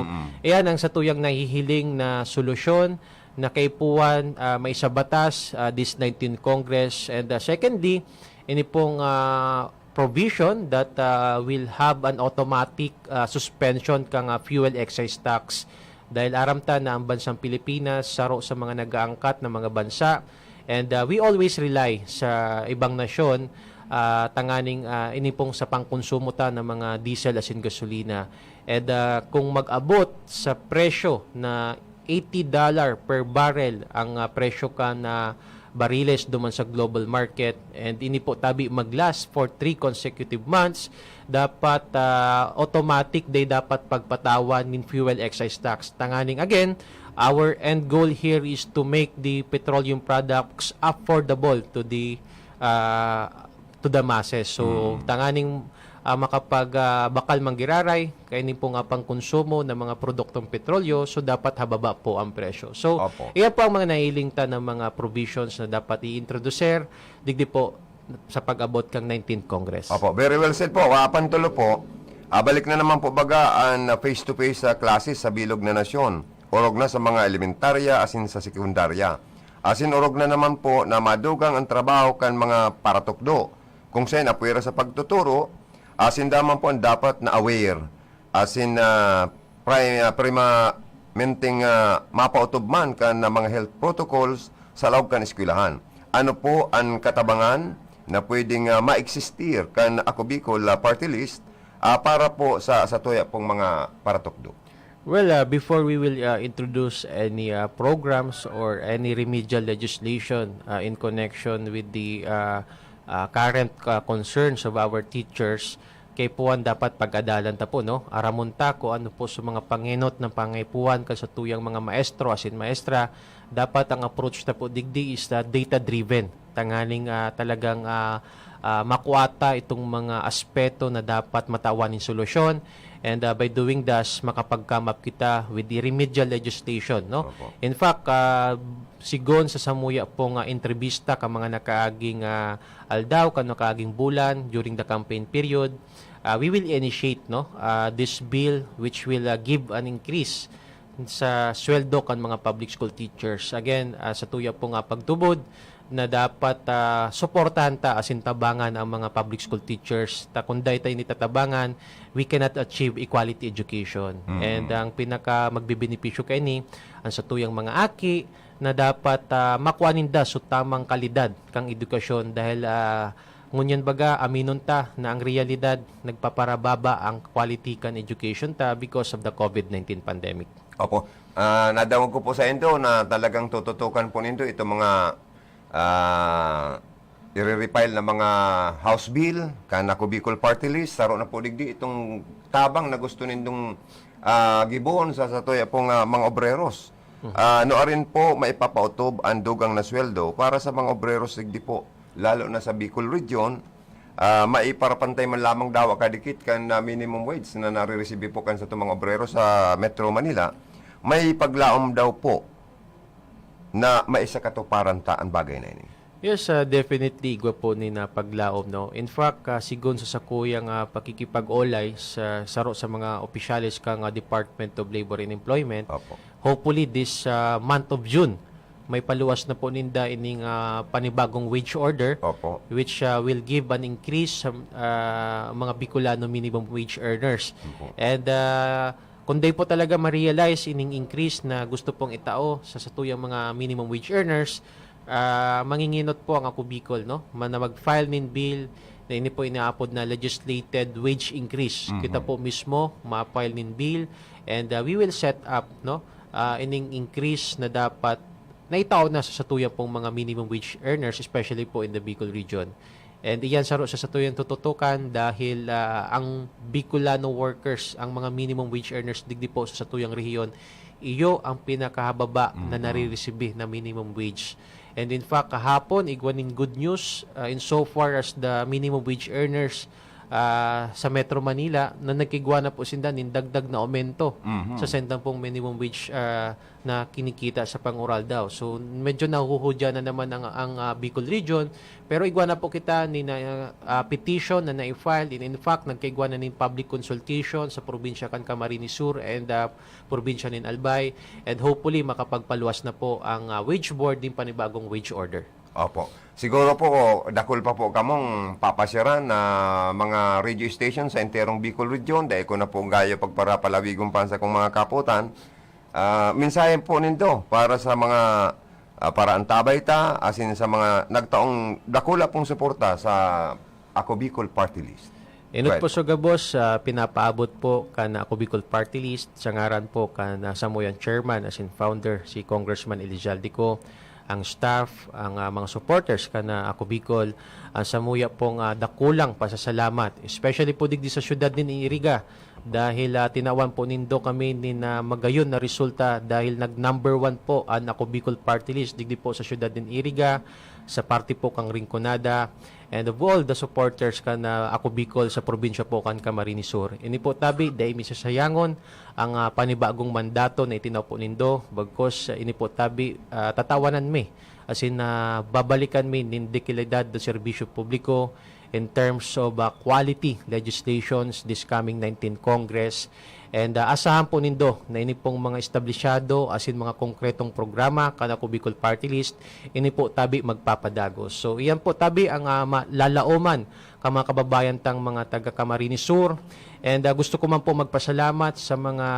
iyan ang satuyang nahihiling na solusyon na kaipuhan, ah, maisabatas, ah, this nineteenth Congress. And, ah, secondly, ini pong, ah, provision that, ah, will have an automatic, ah, suspension kan, ah, fuel excise tax. Dahil aram ta na ang bansang Pilipinas, saro sa mga nag-aangkat na mga bansa. And, ah, we always rely sa ibang nasyon, ah, tanganing, ah, ini pong sa pangkonsumo ta ng mga diesel asin gasolina. And, ah, kung mag-abot sa presyo na eighty dollar per barrel ang, ah, presyo kan bariles duman sa global market, and ini po tabi mag-last for three consecutive months, dapat, ah, automatic day dapat pagpatawan nin fuel excise tax. Tanganing again, our end goal here is to make the petroleum products affordable to the, ah, to the masses. So, tanganing, ah, makapag, ah, bakal manggiraray, kaini po nga pangkonsumo ng mga produktong petrolyo, so dapat hababa po ang presyo. So, Opo. iya po ang mga nahiling ta ng mga provisions na dapat i-introducer, digdi po sa pag-abot kang nineteenth Congress. Opo, very well said po. Ah, pantulo po, ah, balik na naman po baga ang, ah, face-to-face, ah, classes sa bilog na nasyon. Orog na sa mga elementarya asin sa sekundarya. Asin orog na naman po na madugang ang trabaho kan mga paratukdo. Kung saen apwera sa pagtuturo, asin daman po ang dapat na aware. Asin, ah, pri-, ah, primamenteng, ah, mapaotob man kan na mga health protocols sa laog kan eskwelahan. Ano po an katabangan na pwedeng, ah, ma-existir kan Ako Bicol, ah, Party List, ah, para po sa, sa tuya pong mga paratukdo? Well, ah, before we will, ah, introduce any, ah, programs or any remedial legislation, ah, in connection with the, ah, ah, current, ah, concerns of our teachers, kaipuhan dapat pag-adalan ta po, no? Aramon ta kung ano po sa mga pangenot ng pangaipuhan kan satuyang mga maestro asin maestra. Dapat ang approach ta po digdi is, ah, data-driven. Tanganing, ah, talagang, ah, ah, makua ta itong mga aspeto na dapat matawan nin solusyon. And, ah, by doing thus, makapag-come up kita with the remedial legislation, no? Opo. In fact, ah, sigon sa samuya pong, ah, entrevista kan mga nakaaging, ah, aldaw, kan nakaaging bulan, during the campaign period, ah, we will initiate, no, ah, this bill which will, ah, give an increase sa sweldo kan mga public school teachers. Again, ah, satuya pong, ah, pagtubod na dapat, ah, suportahan ta asin tabangan ang mga public school teachers. Ta kung dai ta ini tatabangan, we cannot achieve equality education. Mm. And ang pinaka magbebenepisyo kaini, ang satuyang mga aki, na dapat, ah, makua ninda so tamang kalidad kan edukasyon dahil, ah, ngunyan baga, aminon ta na ang realidad nagpaparababa ang quality kan education ta because of the COVID nineteen pandemic. Opo. Ah, nadangog ko po saindo na talagang tututukan po nindo itong mga, ah, ire-refile na mga House Bill, kan Ako Bicol Party List, saro na po digdi itong tabang na gusto nindong, ah, gibohon sa satuya pong, ah, mga obreros. Mhm. Ah, nuarin po maipapaotob an dugang na sweldo para sa mga obreros digdi po, lalo na sa Bicol Region, ah, maiparapantay man lamang dawa kadikit kan, ah, minimum wage na nariresibi po kan satong mga obrero sa Metro Manila, may paglaom daw po na maisakatuparan ta an bagay na ini. Yes, ah, definitely, igwa po ni na paglaom, no? In fact, ah, sigon sa sakuyang, ah, pakikipag-olay sa saro sa mga opisyales kan, ah, Department of Labor and Employment, Opo. hopefully this, ah, month of June, may paluwas na po ninda ining, ah, panibagong wage order, Opo. which, ah, will give an increase sa, ah, mga Bicolano minimum wage earners. Opo. And, ah, kung day po talaga ma-realize ining increase na gusto pong itao sa satuyang mga minimum wage earners, ah, manginginot po ang Ako Bicol, no? Ma-, na mag-file nin bill na ini po inaapod na legislated wage increase. Mhm. Kita po mismo, ma-file nin bill, and, ah, we will set up, no? Ah, ining increase na dapat naitao na sa satuya pong mga minimum wage earners, especially po in the Bicol region. And iyan saro sa satuyang tututukan dahil, ah, ang Bicolano workers, ang mga minimum wage earners digdi po sa satuyang rehiyon, iyo ang pinakahababa na Mhm. nariresibi na minimum wage. And in fact, kahapon, igwa nin good news, ah, in so far as the minimum wage earners, ah, sa Metro Manila, na nagkigwa na po sinda nin dagdag na aumento Mhm. sa sentang pong minimum wage, ah, na kinikita sa pang-oral daw. So, medyo nahuhudya na naman ang, ang, ah, Bicol Region. Pero igwa na po kita ni na, ah, petition na na-file. In, in fact, nagkaigwa na nin public consultation sa probinsya kan Camarines Sur and, ah, probinsya nin Albay. And hopefully, makapagpaluwas na po ang, ah, wage board nin panibagong wage order. Opo. Siguro po, dakul pa po kamong papasyaran na mga radio station sa enterong Bicol Region. Dai ko na po gayo pagparapalawigon pa sa kong mga kaputan. Ah, mensahe po nindo para sa mga, ah, paraantabay ta, asin sa mga nagtaong dakula pong suporta sa Ako Bicol Party List. Inot Right. po sa gabos, ah, pinapaabot po kan Ako Bicol Party List sa ngaran po kan, ah, samuyang chairman asin founder, si Congressman Elijah Aldico, ang staff, ang, ah, mga supporters kan, ah, Ako Bicol, ang samuya pong, ah, dakulang pasasalamat, especially po digdi sa siyudad nin Iriga, dahil, ah, tinawan po nindo kami nin, ah, magayon na resulta dahil nag-number one po an Ako Bicol Party List digdi po sa siyudad nin Iriga, sa parte po kang Rinconada, and of all the supporters kan, ah, Ako Bicol sa probinsya po kan Camarines Sur. Ini po tabi, dai mi sasayangon ang, ah, panibagong mandato na itinao po nindo, bagkos, ah, ini po tabi, ah, tatawanan mi, asin, ah, babalikan mi nin dekalidad na serbisyo publiko in terms of, ah, quality legislations this coming nineteenth Congress. And, ah, asahan po nindo na ini pong mga establisyado asin mga konkretong programa kan Ako Bicol Party List, ini po tabi magpapadagos. So, iyan po tabi ang, ah, ma-, lalaoman kan mga kababayan tang mga taga Camarines Sur. And, ah, gusto ko man po magpasalamat sa mga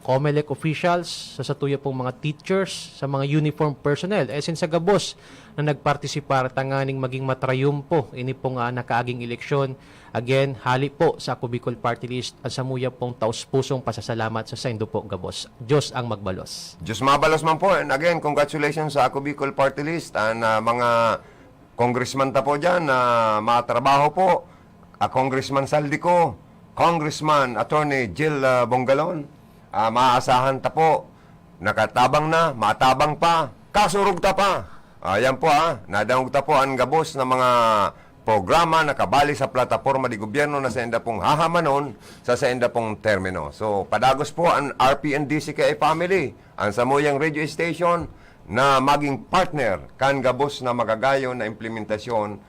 Comelec officials, sa satuya pong mga teachers, sa mga uniform personnel, asin sa gabos na nagpartisipar tanganing maging matrayumpo ini pong, ah, nakaaging eleksyon. Again, hali po sa Ako Bicol Party List, ang samuya pong taos-pusong pasasalamat sa saindo po gabos. Diyos ang magbalos. Diyos mabalos man po. And again, congratulations sa Ako Bicol Party List. An, ah, mga congressman ta po diyan na matrabaho po, ah, Congressman Saldico, Congressman Attorney Jill, ah, Bongalon, ah, maaasahan ta po, nakatabang na, matabang pa, kasurog ta pa. Ayan po, ah, nadangog ta po ang gabos na mga programa na kabali sa plataporma de gobyerno na sainda pong hahamanon sa sainda pong termino. So, padagos po ang R P N D C K I family, ang samuyang radio station na maging partner kan gabos na magagayon na implementasyon,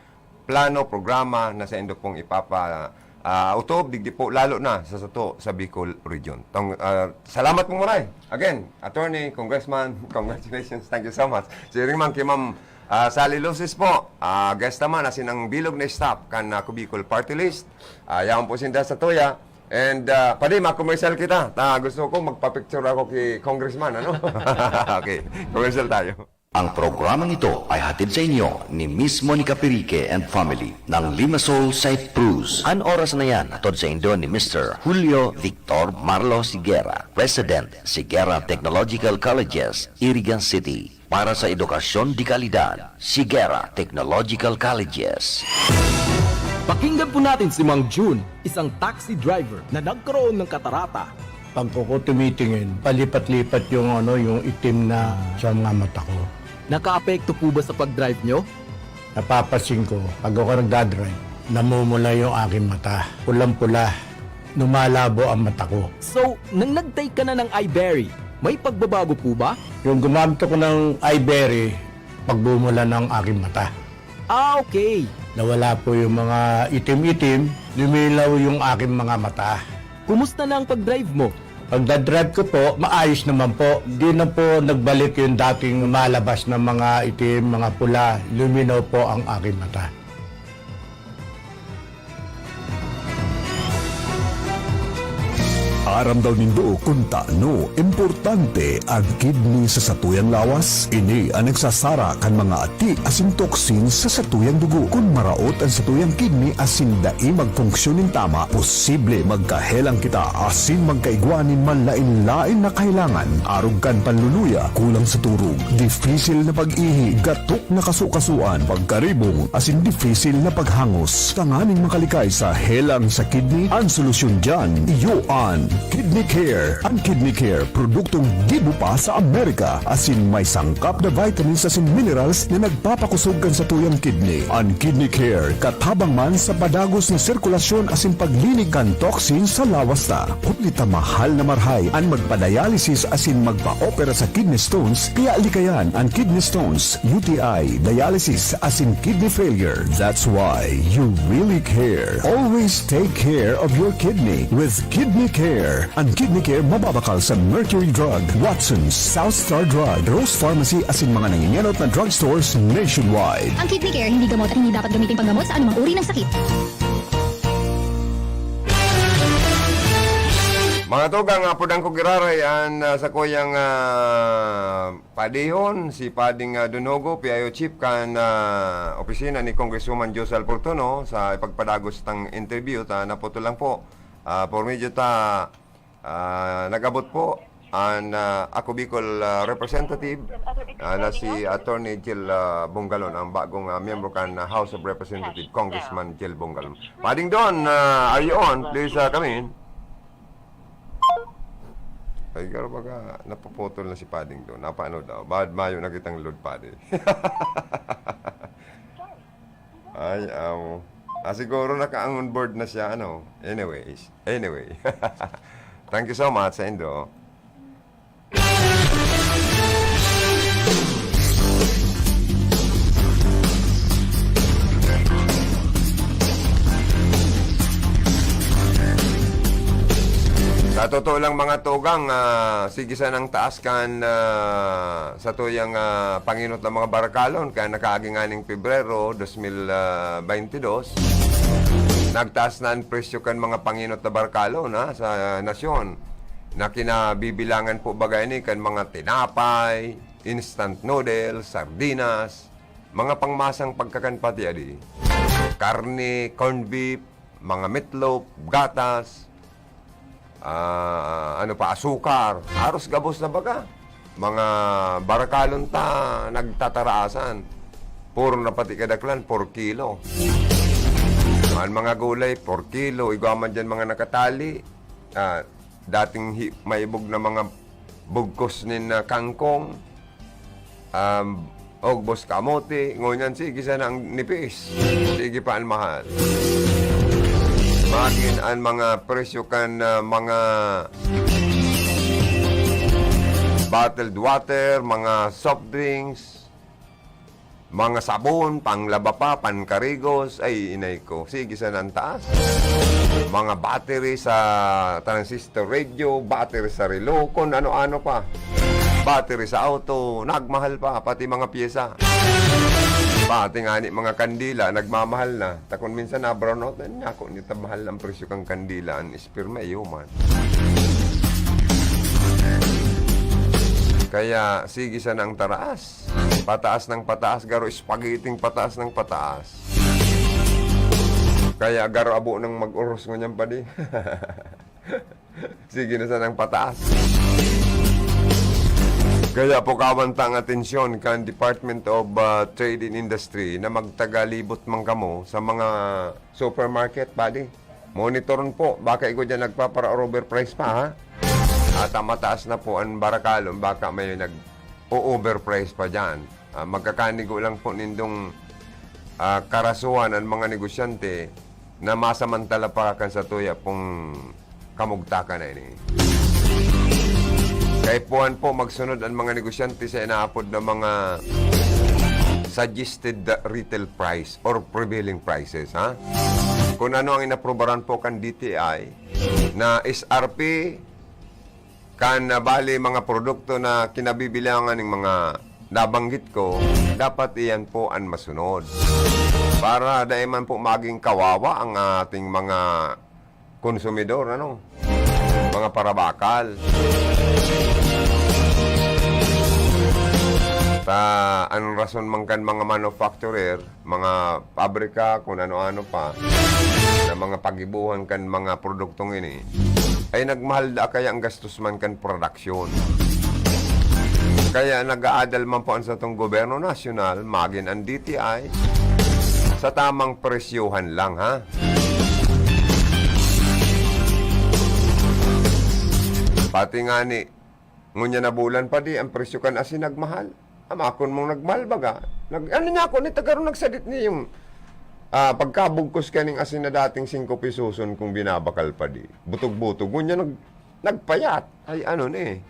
plano, programa na saindo pong ipapa, ah, utob, digdi po, lalo na sa sato sa Bicol Region. Tong, ah, salamat pong maray. Again, Attorney, Congressman, congratulations. Thank you so much. Siring man kay Ma'am, ah, Sally Lucis po, ah, guest naman, asin ang bilog na staff kan, ah, Ako Bicol Party List. Ah, yaon po sinda sa tuya. And, ah, pwede, ma-commercial kita. Ta, gusto ko magpa-picture ako kay Congressman, ano? Okay, commercial tayo. Ang programang ito ay hatid sa inyo ni Miss Monica Perique and family ng Limassol, Cyprus. An oras na yan, hatod sa indo ni Mister Julio Victor Marlo Sigera, President, Sigera Technological Colleges, Iriga City. Para sa edukasyon de kalidad, Sigera Technological Colleges. Pakinggan po natin si Mang Jun, isang taxi driver na nagkaroon ng katarata. Pag ko tumitingin, palipat-lipat yung, ano, yung itim na sa mga mata ko. Nakaapekto po ba sa pag-drive nyo? Napapansin ko, pag ako nagdadrive, Namumula yung aking mata. Pulang-pula. Lumalabo ang mata ko. So, nang nag-take ka na ng Iberry, may pagbabago po ba? Yung gumamit ako ng Iberry, pagmumula ng aking mata. Ah, okay. Nawala po yung mga itim-itim, lumilaw yung aking mga mata. Kumusta na ang pag-drive mo? Pagdadrive ko po, maayos naman po. Di na po nagbalik yung dating malabas na mga itim, mga pula. Luminaw po ang aking mata. Aram daw nindo kun tano importante an kidney sa satuyang lawas? Ini an nagsasara kan mga ati asin toxins sa satuyang dugo. Kun maraot an satuyang kidney asin dai magfunksyon nin tama, posible magkahelang kita asin magkaigwa nin manlaen-laen na kahelangan, arog kan panluluya, kulang sa turog, difisil na pag-ihi, gatok na kasukasuan, pagkaribong, asin difisil na paghangos. Tanganing makalikay sa helang sa kidney, an solusyon diyan, iyo an Kidney Care. An Kidney Care, produktong gibo pa sa Amerika, asin may sangkap na vitamins asin minerals na nagpapakusog kan satuyang kidney. An Kidney Care, katabang man sa padagos na sirkulasyon asin paglinig kan toxin sa lawas ta. Huli ta mahal na marhay an magpa-dialysis asin magpa-opera sa kidney stones, kaya likayan an kidney stones, U T I, dialysis, asin kidney failure. That's why you really care. Always take care of your kidney with Kidney Care. An Kidney Care mababakal sa Mercury Drug, Watson's, South Star Drug, Rose Pharmacy, asin mga nangingenot na drugstores nationwide. Ang Kidney Care hindi gamot at hindi dapat gamitin panggamot sa anumang uri ng sakit. Mga tugang, ah, pudang ko giraray an, ah, sakuyang, ah, padihon, si Pading, ah, Dunogo, P I O Chief kan, ah, opisina ni Congresswoman Josa Alportuno sa ipagpadagos tang interview ta naputol lang po. Ah, por medyo ta, ah, nag-abot po an, ah, Ako Bicol, ah, representative, ah, na si Attorney Jel, ah, Bongalon, ang bagong, ah, miyembro kan, ah, House of Representative, Congressman Jel Bongalon. Pading Don, ah, are you on? Please, ah, come in. Ay, garo baga, napuputol na si Pading Don. Napaano daw? Bad mayo na kitang load, Padi. Ay, amo. Ah, siguro naka-on board na siya, ano? Anyways, anyway. Thank you so much sa indo. Sa totoo lang, mga tugang, ah, sige sanang taas kan, ah, satuyang, ah, panginot na mga barakalon, kaya nakaagi nganing Pebrero dos mil, ah, baynte dos, nagtaas na an presyo kan mga panginot na barakalon, ha, sa nasyon, na kinabibilangan po baga ini kan mga tinapay, instant noodles, sardinas, mga pangmasang pagkakan pati adi, karne, corned beef, mga meatloaf, gatas, ah, ano pa, asukar, haros gabos na baga. Mga barakalon ta nagtataraasan. Puro na pati kadaklan, por kilo. An mga gulay, por kilo. Igwa man diyan mga nakatali. Ah, dating hi-, maibog na mga bugkos nin, ah, kangkong. Um, ogbos kamote, ngunyan sige sana ang nipis. Sige pa ang mahal. Magin an mga presyo kan, ah, mga bottled water, mga soft drinks, mga sabon, panglaba pa, pankarigos, ay inay ko. Sige sana ang taas. Mga battery sa transistor radio, battery sa relo, kung ano-ano pa. Battery sa auto, nagmahal pa, pati mga pyesa. Pati nga ni mga kandila, nagmamahal na. Takon minsan na brownout na, nako, nita mahal ang presyo kang kandila, ang esperma, iyo man. Kaya, sige sana ang taraas. Pataas ng pataas, garo spaghetti pataas ng pataas. Kaya garo abo nang mag-uros ngunyan, Padi. Sige na sanang pataas. Kaya pukawan ta ang atensyon kan Department of, ah, Trade and Industry na magtagalibot man kamo sa mga supermarket, Padi. Monitoron po, baka igwa diyan nagpapara-overprice pa, ha? At ang mataas na po ang barakalon, baka may nag-o-overprice pa diyan. Ah, magkakanigo lang po nindong ah, karasuhan an mga negosyante na masamantala pa kan satuya pong kamugtakan na ini. Kaipuhan po magsunod an mga negosyante sa inaapod na mga suggested retail price or prevailing prices, ha? Kung ano ang inaprubaran po kan D T I na S R P, kan, ah, bali mga produkto na kinabibilangan ning mga nabanggit ko, dapat iyan po an masunod. Para dai man po maging kawawa ang ating mga konsumidor, ano? Mga parabakal. Ta, anong rason man kan mga manufacturer, mga pabrika, kung ano-ano pa, na mga pagibuhan kan mga produktong ini, ay nagmahal da kaya ang gastos man kan production. Kaya nag-aadal man po ang satong gobyerno nasyonal, magin ang D T I, sa tamang presyohan lang, ha? Pati nga ni, ngunyan na bulan pa di, ang presyo kan asin nagmahal. Amakon mong nagmahal baga. Nag, ano niya ako, ni tagaro nagsadit niya yung, ah, pagkabugkos kaning asin na dating singko pesoson kung binabakal pa di. Butog-butog. Ngunyan nag, nagpayat. Ay, ano ni?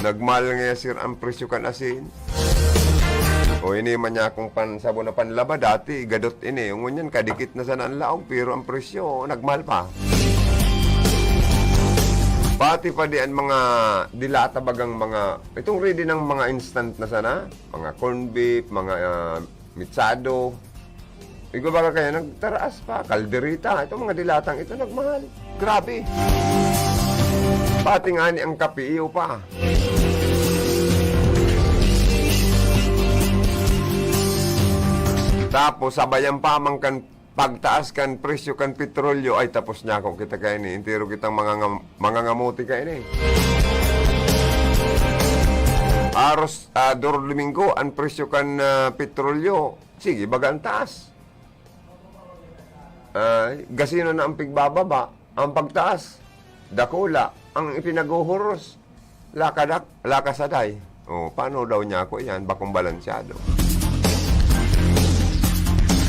Nagmahal nga, sir, ang presyo kan asin. O, ini man niya akong pansabon na panlaba. Dati, gadot ini. Ngunyan, kadikit na sana ang laog, pero ang presyo, nagmahal pa. Pati pa di ang mga dilata bagang mga, itong ready ng mga instant na sana, mga corned beef, mga, ah, mitsado. Iba baga kaya nagtaraas pa, kaldereta. Itong mga dilatang ito nagmahal. Grabe. Pati nga ni ang kape, iyo pa. Tapos, sabayan pa man kan pagtaas kan presyo kan petrolyo, ay tapos niya ako. Kita kaini, entero kitang mangangam-, mangangamuti kaini. Aros, ah, Domingo, ang presyo kan, ah, petrolyo, sige, baga ang taas. Ah, gasino na ang pigbababa, ang pagtaas, dakula, ang ipinaghuhuros, lakadak-, lakasaday. Oh, paano daw niya ako yan? Bakong balansyado.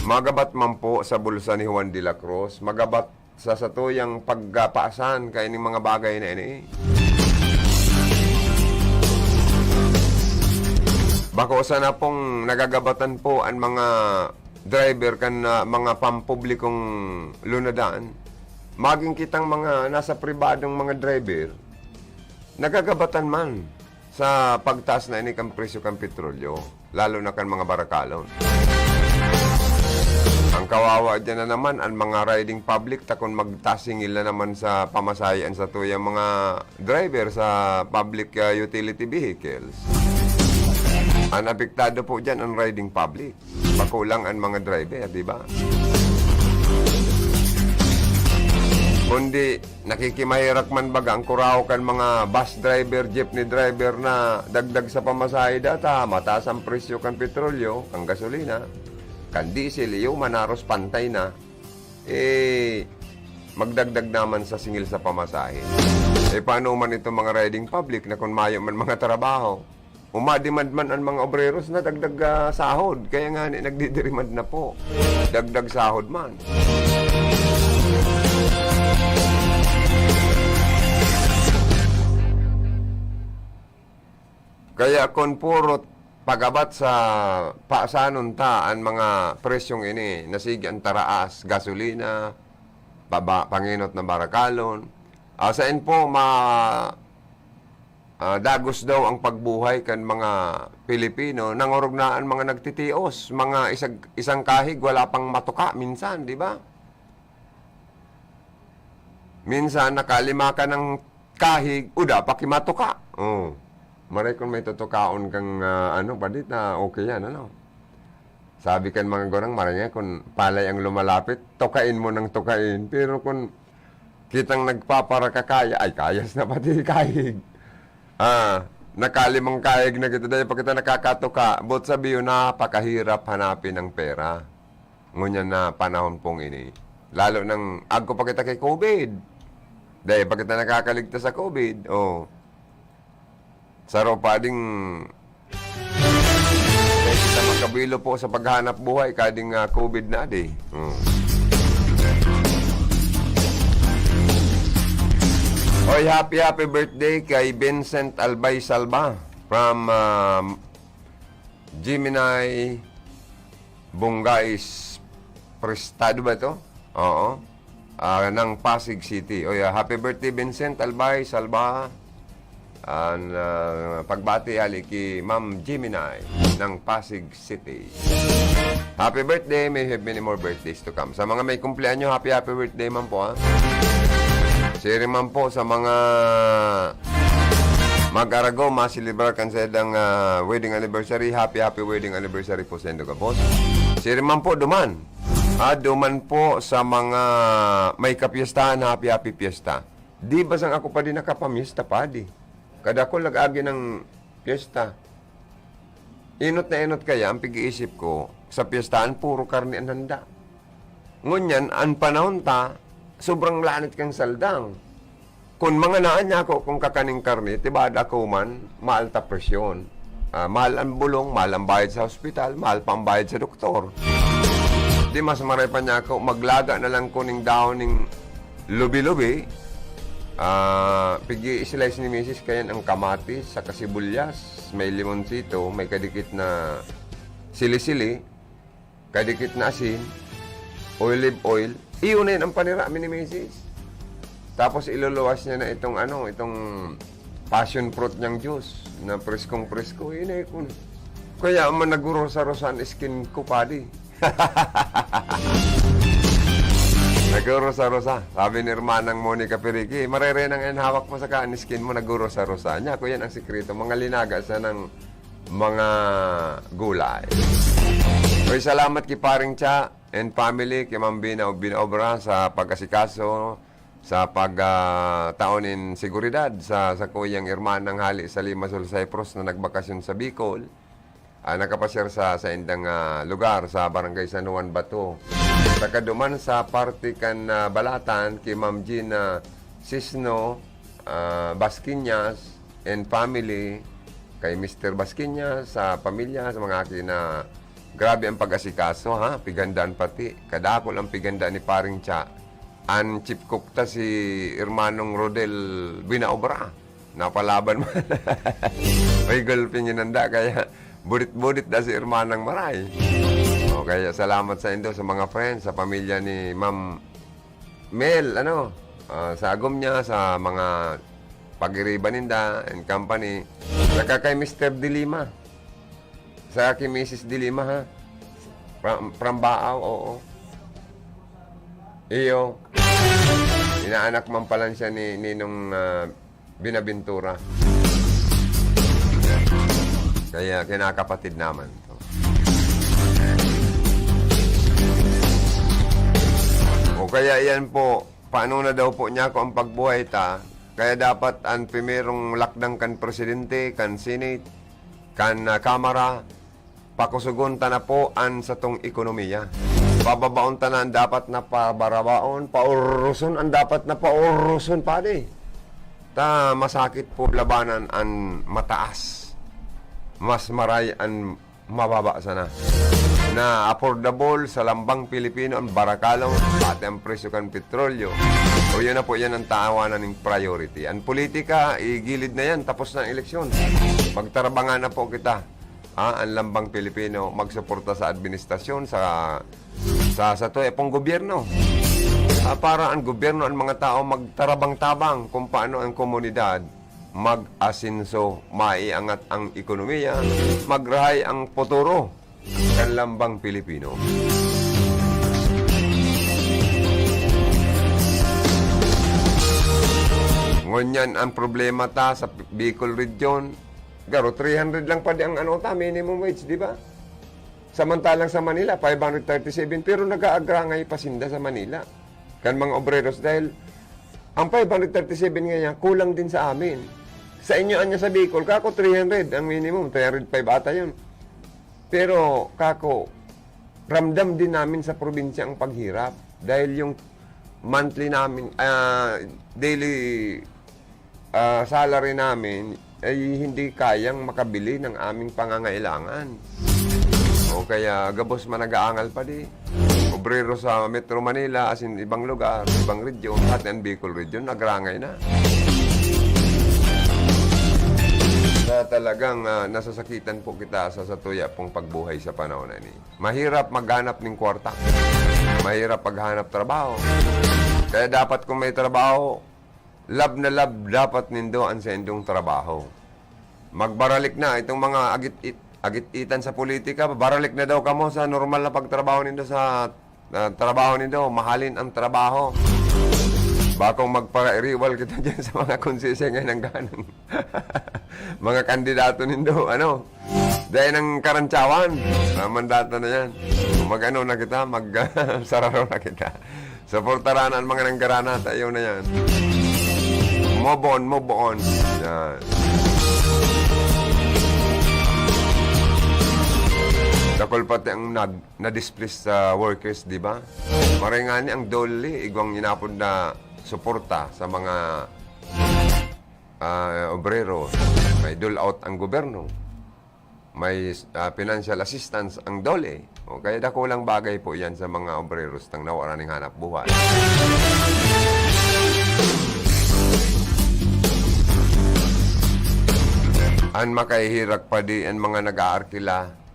Magabat man po sa bulsa ni Juan de la Cruz, magabat sa satuyang pagkapaasan kaining mga bagay na ini. Bako sana pong nagagabatan po ang mga driver kan, ah, mga pampublikong lunadan. Maging kitang mga nasa pribadong mga driver, nagagabatan man sa pagtaas na ini kan presyo kan petrolyo, lalo na kan mga barakalon. Ang kawawa diyan na naman, ang mga riding public, ta kun magtasingil na naman sa pamasahe an satuyang mga driver sa public, ah, utility vehicles. Ang apektado po diyan, ang riding public. Bako lang ang mga driver, di ba? Kundi nakikimaherak man baga ang kuraw kan mga bus driver, jeepney driver na dagdag sa pamasahe data, mataas ang presyo kan petrolyo, kan gasolina, kan diesel, iyo man haros pantay na, eh, magdagdag naman sa singil sa pamasahe. Eh, paano man itong mga riding public na kung mayo man mga trabaho, umademand man ang mga obreros na dagdag, ah, sahod. Kaya nga ni, nagdidirimand na po. Dagdag sahod man. Kaya kun puro pagabat sa paasanon ta an mga presyong ini, na sige an taraas, gasolina, paba-, pangenot na barakalon. Ah, saen po ma-, ah, dagos daw ang pagbuhay kan mga Pilipino, nangorog na an mga nagtitios, mga isag-, isang kahig wala pang matuka minsan, di ba? Minsan nakalima ka ng kahig, uda pa ki matuka. Oh. Maray kung may tutukaon kang, ah, ano, padit na okay yan, ano? Sabi kan mga gurang, maray nga kung palay ang lumalapit, tukain mo ng tukain. Pero kung kitang nagpaparakakaya, ay, kayas na pati kahig. Ah, nakalimang kahig na kita, dahil pa kita nakakatuka, but sabi yun, napakahirap hanapin ang pera. Ngunyan na panahon pong ini. Lalo nang agko pa kita kay covid. Dahil pa kita nakakaligtas sa covid, oh. Saro pa ding Kabuelo po sa paghanap buhay, kading, ah, covid na di. Hmm. Oy, happy, happy birthday kay Vincent Albay Salva from, um, Gemini Bungais Prestado ba to? Oo. Ah, ng Pasig City. Oy, ah, happy birthday, Vincent Albay Salva. An, ah, pagbati hali ki Ma'am Gemini ng Pasig City. Happy birthday, may have many more birthdays to come. Sa mga may kumpleanyo, happy, happy birthday man po, ha. Siring man po sa mga mag-arago, maselebrar kan saindang, ah, wedding anniversary, happy, happy wedding anniversary po sa indo gabos. Siring man po duman. Ah, duman po sa mga may kapiestahan, happy, happy fiesta. Di ba sang ako pa din nakapamiesta, padi? Kadakol nag-agi ng piyesta. Enot na enot kaya ang pag-iisip ko, sa piyestahan puro karne an handa. Ngunyan, an panahon ta, sobrang lanit kan saldang. Kun manganaan niya ako kung kakaning karne, tibaad ako man, mahal ta presyon. Ah, mahal ang bulong, mahal ang bayad sa ospital, mahal pa ang bayad sa doktor. Di mas maray pa niya ako, maglaga na lang ko ning dahon ning lubi-lubi. Ah, pigi-slice ni misis kayan ang kamatis, saka sibuyas, may limonsito, may kadikit na sili-sili, kadikit na asin, olive oil. Iyo na yun ang panira mi ni misis. Tapos iluluwas niya na itong ano, itong passion fruit niyang juice na preskong-presko. Yun na yun. Kaya man nagrurosa-rosa ang skin ko, padi. Nagrurosa-rosa. Sabi ni Hermanang Monica Periki, "Marere nang ang hawak mo saka ang skin mo nagrurosa-rosa." Niya, ko yan ang sikreto. Mga linaga sa ng mga gulay. Uy, salamat ki Paring Cha and family, ki Ma'am Bina o Binaobra sa pag-asikaso, sa pag, ah, taon in seguridad sa, sa kuyang Hermanang hali sa Limassol, Cyprus na nagbakasyon sa Bicol. Ah, nakapasyar sa, sa indang, ah, lugar, sa Barangay San Juan Bato. Saka duman sa parte kan, ah, Balatan, ki Ma'am Gina Sisno, ah, Basquiñas and family, kay Mister Basquiñas, sa pamilya, sa mga aki na grabe ang pag-asikaso, ha? Pighandaan pati. Kadakol ang pighanda ni Paring Cha. An chief cook ta si Hermanong Rodel Binaobra. Napalaban man. May golpeng inanda, kaya budit-budit da si Hermanang Maray. O, kaya salamat sa indo, sa mga friends, sa pamilya ni Ma'am Mel, ano, ah, sa agom niya, sa mga pag-iriba ninda and company. Saka kay Mister De Lima. Sa ki Misis De Lima, ha? From, from Baaw, oo. Iyo. Inaanak man pala siya ni Ninong, ah, Binaventura. Kaya kinakapatid naman. O kaya yan po, paano na daw po niya ako ang pagbuhay ta? Kaya dapat ang primerong lakdang kan presidente, kan Senate, kan, ah, Kamara, pakusugon ta na po an satong ekonomiya. Pababaon ta na an dapat na pabarabaon, pauruson an dapat na pauruson, padi. Ta masakit po labanan an mataas. Mas maray an mababa sana. Na affordable sa lambang Pilipino an barakalon, pati ang presyo kan petrolyo. O yun na po, yan ang tawanan ng priority. Ang politika, igilid na yan, tapos na ang eleksyon. Magtarabangan na po kita. Ah, ang lambang Pilipino magsuporta sa administrasyon, sa, sa, sa tuya pong gobyerno. Ah, para ang gobyerno, ang mga tao magtarabang-tabang kung paano ang komunidad mag-asenso, maiangat ang ekonomiya, magrahay ang futuro ng lambang Pilipino. Ngunyan ang problema ta sa Bicol Region, garo three hundred lang pa di ang ano ta, minimum wage, di ba? Samantalang sa Manila, five hundred thirty-seven, pero nag-aagrangay pa sinda sa Manila. Kan mga obreros, dahil ang five hundred thirty-seven ngayon, kulang din sa amin. Sa inyo, anya sa Bicol, kako three hundred ang minimum, three hundred five ata yun. Pero kako, ramdam din namin sa probinsya ang paghirap. Dahil yung monthly namin, ah, daily, ah, salary namin ay hindi kayang makabili ng aming pangangailangan. O kaya gabos man nag-aangal pa di. Obrero sa Metro Manila, as in ibang lugar, ibang region, pati ang Bicol region, nagrangay na. Na talagang, ah, nasasakitan po kita sa satuya pong pagbuhay sa panahon na ini. Mahirap maghanap ning kwarta. Mahirap paghanap trabaho. Kaya dapat kung may trabaho, lab na lab dapat nindo an saindong trabaho. Magbaralik na itong mga agit-, it-, agit-itan sa politika. Baralik na daw kamo sa normal na pagtrabaho nindo sa, ah, trabaho nindo. Mahalin ang trabaho. Bakong magparairiwal kita dyan sa mga konsese ngayon ang ganun. Mga kandidato nindo, ano? Dahil ng karantsawan, ah, mandato na yan. Mag-ano na kita, mag-, sararo na kita. Suportaran ang mga nanggarana, tayo na yan. Move on, move on. Yan. Dakul pati ang nag-, na-displaced sa workers, di ba? Maray nga ni ang DOLE, igwang inapod na suporta sa mga, ah, obrero. May dole out ang gobyerno. May, ah, financial assistance ang DOLE. O, kaya dakulang bagay po yan sa mga obreros tang nawara ning hanap buhay. An makahihirak pa di an mga nag-aarkila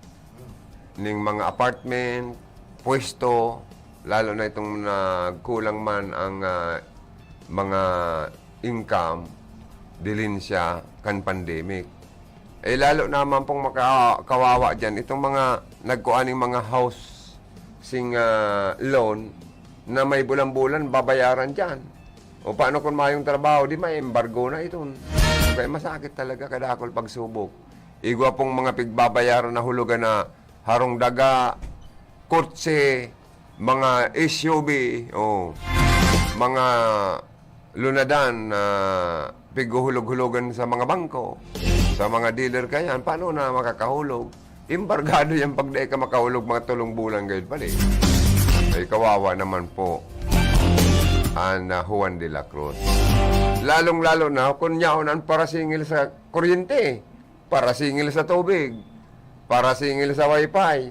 ning mga apartment, pwesto, lalo na itong nagkulang man ang, ah, mga income, dilin siya kan pandemic. Eh, lalo naman pong maka-, kawawa diyan, itong mga nagkuha ning mga housing, ah, loan na may bulan-bulan babayaran diyan. O paano kung mayong trabaho, di may embargo na iton. Kaya masakit talaga, kadakol pagsubok. Igwa pong mga pigbabayaran na hulugan na harong daga, kotse, mga S U V, o mga lunadan na pighuhulog-hulogan sa mga bangko, sa mga dealer kayan, paano na makakahulog? Embargado yan pag dai ka makahulog mga tulong bulan gayud pali. Ay, kawawa naman po an, ah, Juan de la Cruz. Lalong-lalo na kung yaon an parasingil sa kuryente, parasingil sa tubig, parasingil sa wifi.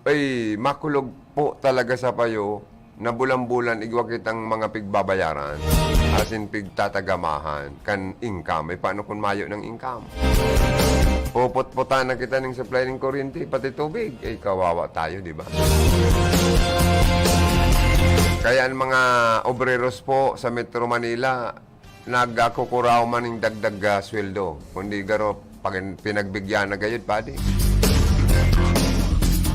Ay, makulog po talaga sa payo na bulan-bulan igwa kitang mga pigbabayaran, asin pigtatagamahan kan income. Ay, paano kung mayo ng income? Puputputan na kita ning supply ning kuryente, pati tubig. Ay, kawawa tayo, di ba? Kaya ang mga obreros po sa Metro Manila, nagkukuraw man ning dagdag, ah, sweldo, kundi garo pag-, pinagbigyan na gayud, padi.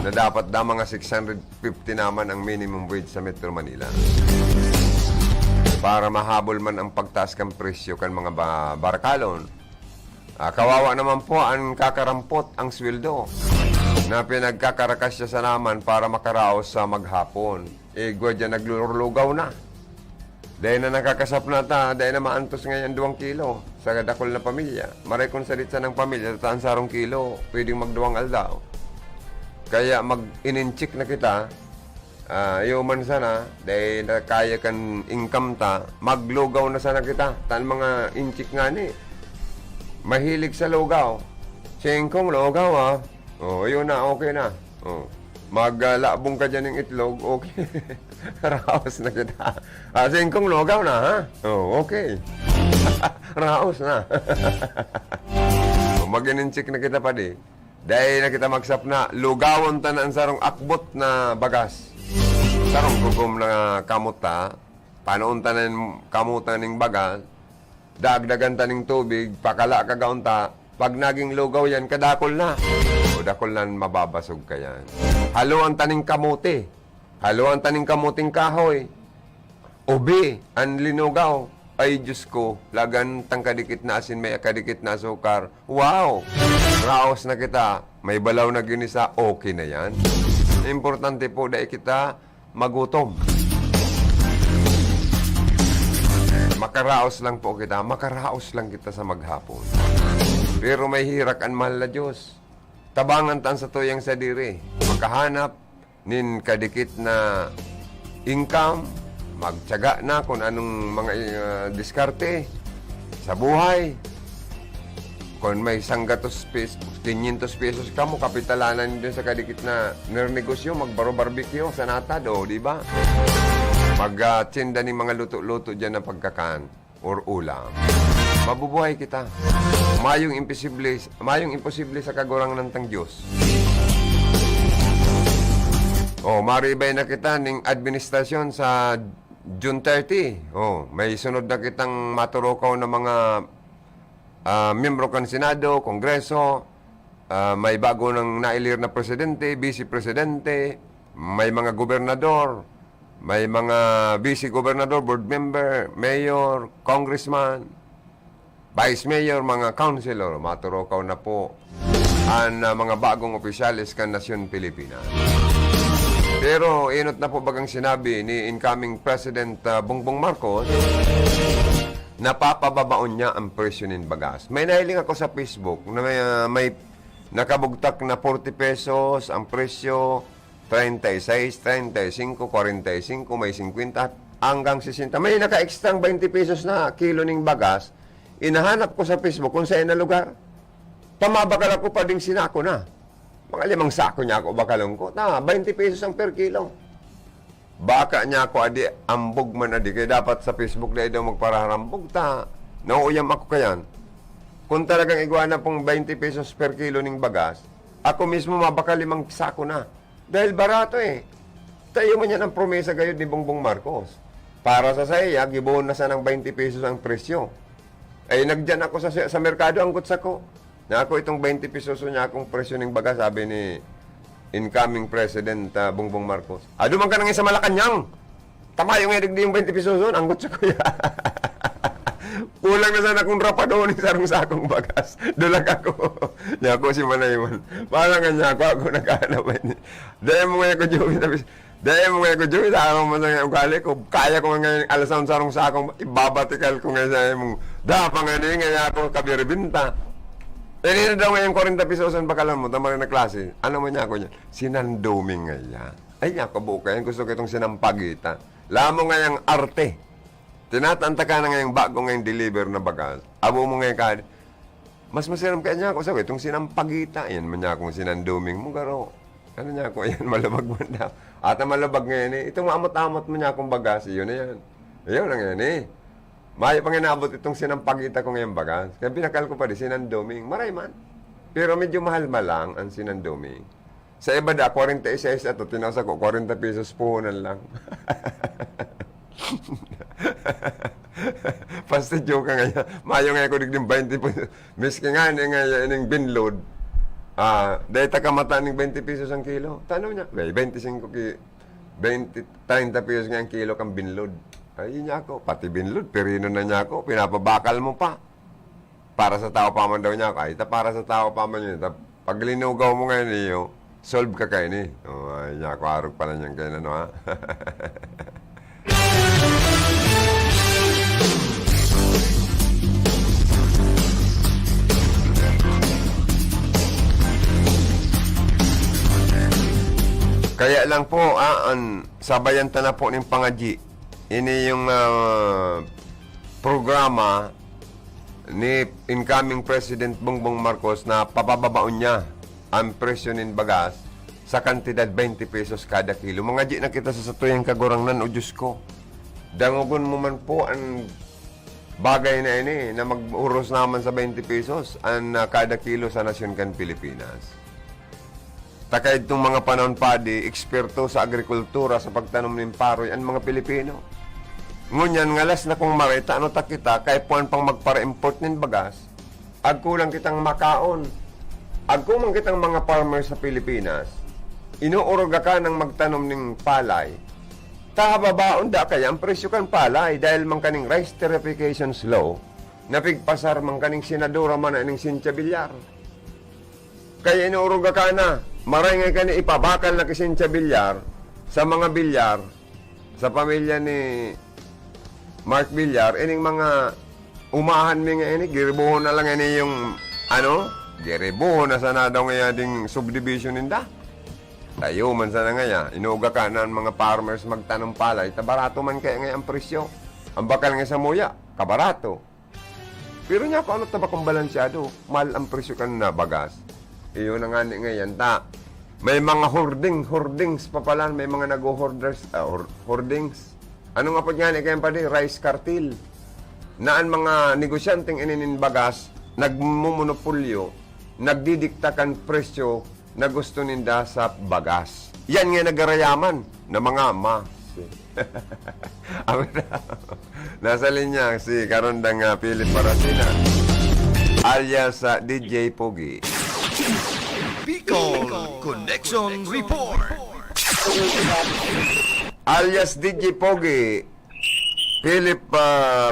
Na dapat daw mga six hundred fifty naman ang minimum wage sa Metro Manila. Para mahabol man ang pagtaas kan presyo kan mga ba-, barakalon. Ah, kawawa naman po an kakarampot ang sweldo na pinagkakarakas siya sa naman para makaraos sa maghapon. Igwa diyan naglulugaw na. Dai na nakakasapna ta, dai na maantos ngayon duwang kilo sa dakul na pamilya. Maray kun sadit sanang pamilya, ta an sarong kilo, pwedeng magduwang aldaw. Kaya mag-ininchik na kita, ah, iyo man sana, dai na kaya kan income ta, maglugaw na sana kita. Ta an mga inchik ngani, mahilig sa lugaw. Singkong lugaw, ah. Oh, yun na, okay na. Oh. Mag, ah, labong ka dyan ng itlog, okay. Raos na kita. Ah, singkong lugaw na, ha? Oh, okay. Raos na. Mag-ininchik na kita, padi. Dai na kita magsapna. Lugawon ta na ang sarong akbot na bagas. Sarong gugom na kamot ta. Panoon ta na yung kamutan ning bagas. Dagdagan ta ning tubig, pakala ka gaon ta. Pag naging lugaw yan, kadakol na. O dakol na, mababasog ka yan. Haluan ta ning kamote. Haluan ta ning kamoteng kahoy. Ubi, an linugaw. Ay, Diyos ko, lagan tang kadikit na asin, may kadikit na asukar. Wow! Raos na kita. May balaw na ginisa, okay na yan. Importante po, dai kita magutom. Makaraos lang po kita, makaraos lang kita sa maghapon. Pero may hirak an mahal na Diyos. Tabangan ta an satuyang sadiri. Makahanap nin kadikit na income, magtiyaga na kung anong mga, ah, diskarte sa buhay. Kung may sanggatos pesos, quinientos pesos kamo, kapitalanan nindo sa kadikit na nernegosyo, magbaro-barbecue sa natad, o, di ba? Magtinda ning mga luto-luto diyan na pagkakan or ulam. Mabubuhay kita. Mayong imposible, mayong imposible sa Kagurangnan tang Diyos. O, maribay na kita ning administrasyon sa June thirty. O, may sunod na kitang maturukaw na mga ah, miyembro kan Senado, Kongreso, ah, may bago nang nailir na presidente, vice presidente, may mga gobernador, may mga vice gobernador, board member, mayor, congressman, vice mayor, mga councilor, maturukaw na po an, ah, mga bagong opisyales kan nasyon Pilipinas. Pero inot na po bagang sinabi ni incoming President, ah, Bongbong Marcos, napapababaon niya ang presyo nin bagas. May nahiling ako sa Facebook na may, ah, may nakabugtak na forty pesos ang presyo, treinta y seis, treinta y cinco, kwarenta y cinco, may singkwenta, hanggang sesenta. May naka-extrang twenty pesos na kilo ning bagas, inahanap ko sa Facebook kung saan na lugar. Pamabakal ako pa ding sinako na. Mga limang sako niya ako bakalon ko. Na, twenty pesos ang per kilo. Baka niya ako adi, ambog man adi. Kaya dapat sa Facebook, dai daw magparaharambog ta. Nauuyam ako kayan. Kung talagang igwa na pong twenty pesos per kilo ning bagas, ako mismo mabakal limang sako na. Dahil barato eh. Tayo man yan ang promesa gayod ni Bongbong Marcos. Para sa saya, gibohon na sanang twenty pesos ang presyo. Ay, nagdiyan ako sa, sa merkado, anggot sako. Na ako itong twenty pesos niya akong presyo ning baga, sabi ni incoming President, ah, Bongbong Marcos. "Ado man ka na nga sa Malacañang! Tamayo nga digdi yung twenty pesos, anggot sako ya." Kulang na sana kung rapadon ni sarong sakong bagas. Dulag ako. Niya ako si Manayman. Parang nga niya ako, ako naghahanap ni. Dahil mo nga ako, Joey, sabi, dahil mo nga ako, Joey, sa araw mo sa ugali ko. Kaya ko nga ngayon, alas sa sarong sakong, ibabatikal ko nga sa imong, dapa nga di nga ako kabiribinta. Eh, nino daw ngayon, kwarenta pesos ang bakalan mo, tama rin na klase. Ano mo niya ako niya? Sinandoming nga iya. Ay, niya ako, buka yan. Gusto ko itong sinampagita. Lamo nga yung arte. Tinatanta ka na ngayong bago ngayong deliver na bagas. Abo mo ngayon ka, mas masiram kaya niya ako, sabi, itong sinampagita, yan man niya akong sinandoming mo, garo. Ano niya ako, yan, malabag man daw. Ata malabag ngayon eh. Itong maamot-amot mo niya akong bagas, yun na yan. Yun na ngayon eh. Mayo pang inabot itong sinampagita ko ngayong bagas. Kaya pinakal ko pa di, sinandoming. Maray man. Pero medyo mahal-mahal lang ang sinandoming. Sa iba da, kwarenta y seis ato, tinaw sako, kwarenta pesos puhunan lang. Basta joke ka ngayon. Mayo nga ako digding twenty pesos. Miski nga, ni nga, ining binlod. Ah, dahil takamata ning twenty pesos ang kilo. Tanaw niya, may twenty-five ki-, twenty, treinta pesos nga ang kilo kang binlod. Ay, niya ako, pati binlod, pirino na niya ako, pinapabakal mo pa. Para sa tao pa man daw niya ako. Ay, ta para sa tao pa man yun. Ta, pag linugaw mo ngayon iyo, solve ka kayo ni. Oh, ay, niya ako, arog pala niyan kayo na, no, ha? Kaya lang po, ah, an, sabayan ta na po ning pangadyi. Ini yung, ah, programa ni incoming President Bongbong Marcos na pabababaon niya ang presyo nin bagas sa kantidad twenty pesos kada kilo. Mangadyi na kita sa satuyang Kagurangnan, o Diyos ko. Dangogon mo man po ang bagay na ini na mag-uros naman sa twenty pesos ang, ah, kada kilo sa nasyon kan Pilipinas. Ta kaidtong mga panahon, padi, eksperto sa agrikultura, sa pagtanom nin paroy an mga Pilipino. Ngunyan, ngalas na kung mareta, ano ta kita, kay puwan pang magpara-import nin bagas, agkulang kitang makaon. Agko man kitang mga farmers sa Pilipinas, inuuruga ka ng magtanom ning palay, tahababaon da kaya ang presyo kan palay dahil man kaning rice tariffications law na pigpasar man kaning senadora man na ining Cynthia Villar. Kaya inuuruga ka na, maray nga kani ipabakal na ki Cynthia Villar sa mga Villar, sa pamilya ni Mark Villar, ining mga umahan mi nga ini, giribuhon na lang ini yung, ano, giribuhon na sana daw nga ding subdivision ninda. Tayo man sana ngaya, inuuga ka na ang mga farmers magtanom palay, ta barato man kaya ngaya ang presyo. Ang bakal nga sa muya, kabarato. Pero niya, kung ano ta ba kung balansyado, mahal ang presyo kan na bagas. Iyo na nga ni ngayon ta. May mga hoarding, hoardings pa pala, may mga nag-hoarders, ah, hor-, hoardings. Ano nga po niya ni kayang padi? Rice cartel. Na ang mga negosyanteng inininbagas, nagmumonopolyo, nagdidikta kan presyo na gusto ninda sa bagas. Yan nga nagarayaman na mga ma. Nasa linya si Karondang, ah, Philip Parasina, alias, ah, D J Pogi. Bicol Connection Report. Alias D J Pogi, Philip, ah,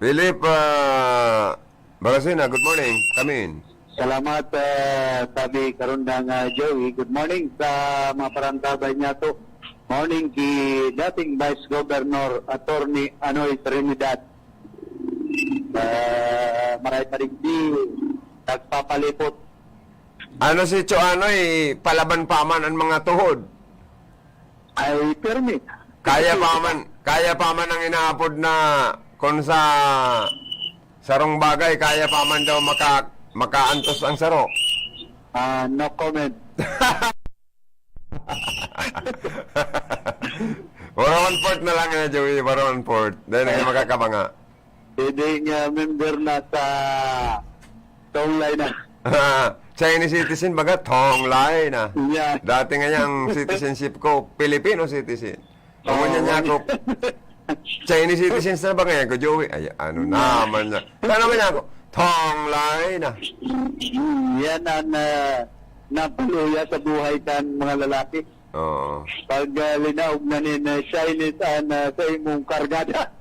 Philip, ah, Barasina, good morning. Come in. Salamat, ah, sabi Karondang, ah, Joey. Good morning sa mga parantabay niya to. Morning ki dating Vice Governor Attorney Anoy Trinidad. Ah, maray pa rin di nagpapalipot. Ano si Cho Anoy, palaban pa man ang mga tuhod? Ay, pirmi. Kaya pa man, kaya pa man ang inaapod na kung sa sarong bagay, kaya pa man daw maka-, makaantos ang saro. Ah, no comment. Para one fourth na lang, eh, Joey. Para one fourth. Dahil na makakabanga. Pwedeng, ah, member na sa Tonglay na. Chinese citizen, baga, Tonglay na. Yeah. Dati nga yung citizenship ko, Filipino citizen. Kung Oo. Niya ako, Chinese citizens na ba ngayon ko, Joey? Ay, ano naman na. Ano naman niya ako? Tonglay na. Yan ang, ah, napaluya sa buhay ng mga lalaki. Oo. Pag, ah, linaog na ni, ah, shyness an, ah, sa imong kargada.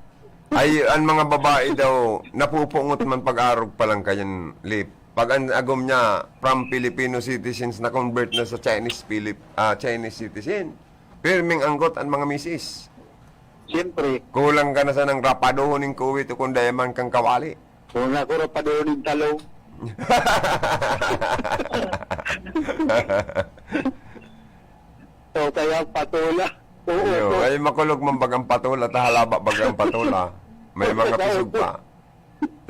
Ay, ang mga babae daw, napupungot man pag-arog pa lang kayan, Lip. Pag ang agom niya, from Filipino citizens, na-convert na sa Chinese Filip-, ah, Chinese citizen. Pirming anggot ang mga misis. Siyempre. Kulang ka na sanang rapadohon ning kuwit o kung diamond kang kawali. Kulang ko rapadohon ning talong. So, kaya patola. Oo, Yo, oo. Ay makulog man bagang patola, ta halaba bagang patola. May mga Sa pisog upo. Pa.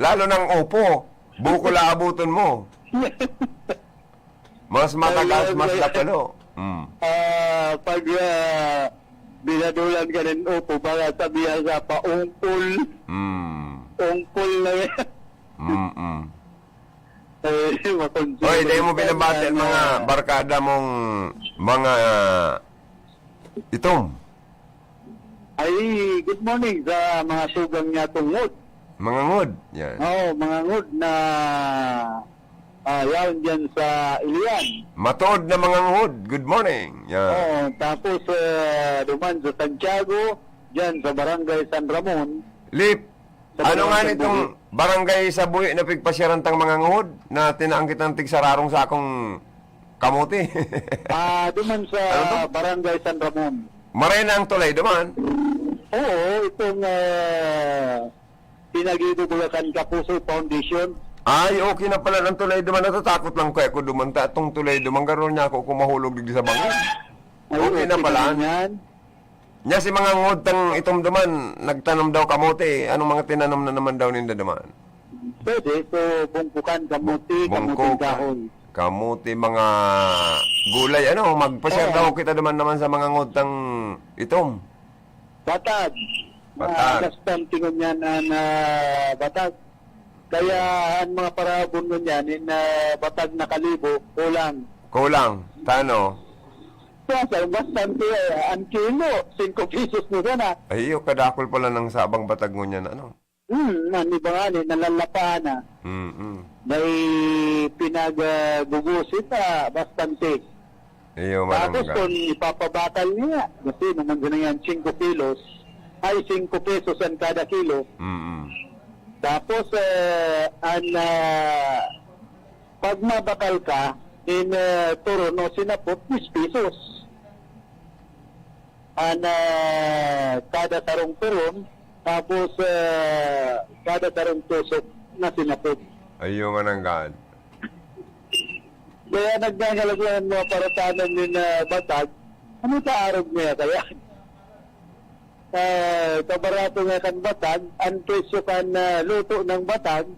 Lalo nang upo, buko la abuton mo. Mas matagas, Ayun, mas eh. Latulo. Mm. Ah, pag, ah, binadulan ka ng upo, baka sabihan sa pa, ungkol. Mm. Ungkol na yan. Mm-mm. Eh, makonsumo Oy, dahil mo rin binabati ang yan, mga ah, barkada mong mga, ah, itom. Ay, good morning sa mga sugang niya tungod. Mga ngod, yan. Oo, mga ngod na, ah, yaon dyan sa Ilian. Matuod na mga ngod, good morning. Yan. Oo, tapos, ah, duman sa Santiago, dyan sa Barangay San Ramon. Lip, Sa ano Barangay nga San nitong Buhi. Barangay sa Buhi na pigpasyaran tang mga ngod na tinaan kitang tigsararong sa akong kamote? Ah, duman sa Ano to? Barangay San Ramon. Maray na ang tulay duman? Oo, itong, ah, Pinagibo Bulacan Kapuso Foundation. Ay, okay na pala ang tulay duman. Natatakot lang kaya ko duman. Ta, itong tulay duman, garo niya ako kung mahulog digdi sa bangin. Ay, Okay na okay pala. Naman yan. Nya si mga ngod tang itom duman, nagtanom daw kamote. Anong mga tinanom na naman daw ninda duman? Pwede, so bungkukan, kamote, Bu-, kamuting bungkukan, kahoy. Kamote, mga gulay. Ano, magpa-share Oo. Daw kita duman naman sa mga ngod tang itom. Batag. Batag. Ah, bastante ngunyan an, ah, batag. Kaya an mga parabon ngunyan, in, ah, batag na kalibo, kulang. Kulang. Tano? Kaya sa bastante, eh, an kilo, singko pesos na sana. Ay, iyo, kadakol pala ng sabang batag ngunyan, ano? Hmm, an iba nga ni, nalalapaan na. Mm-mm. May pinagbubusit na bastante. Iyo, Tapos marangga. Kung ipapabakal niya, kasi naman din yan, singko kilos, ay, singko pesos an kada kilo. Mm-mm. Tapos, eh, an, ah, pag mabakal ka, in, eh, turon o sinapot, diyes pesos. An, ah, kada sarong turon, tapos, ah, kada sarong tusok na sinapot. Ayun man ang gaan. Kaya nagngangalaglayan mga paratanan ni na batag, ano sa arog niya kaya? Ah, kabarato nga kan batag, ang presyo kan, ah, luto ng batag,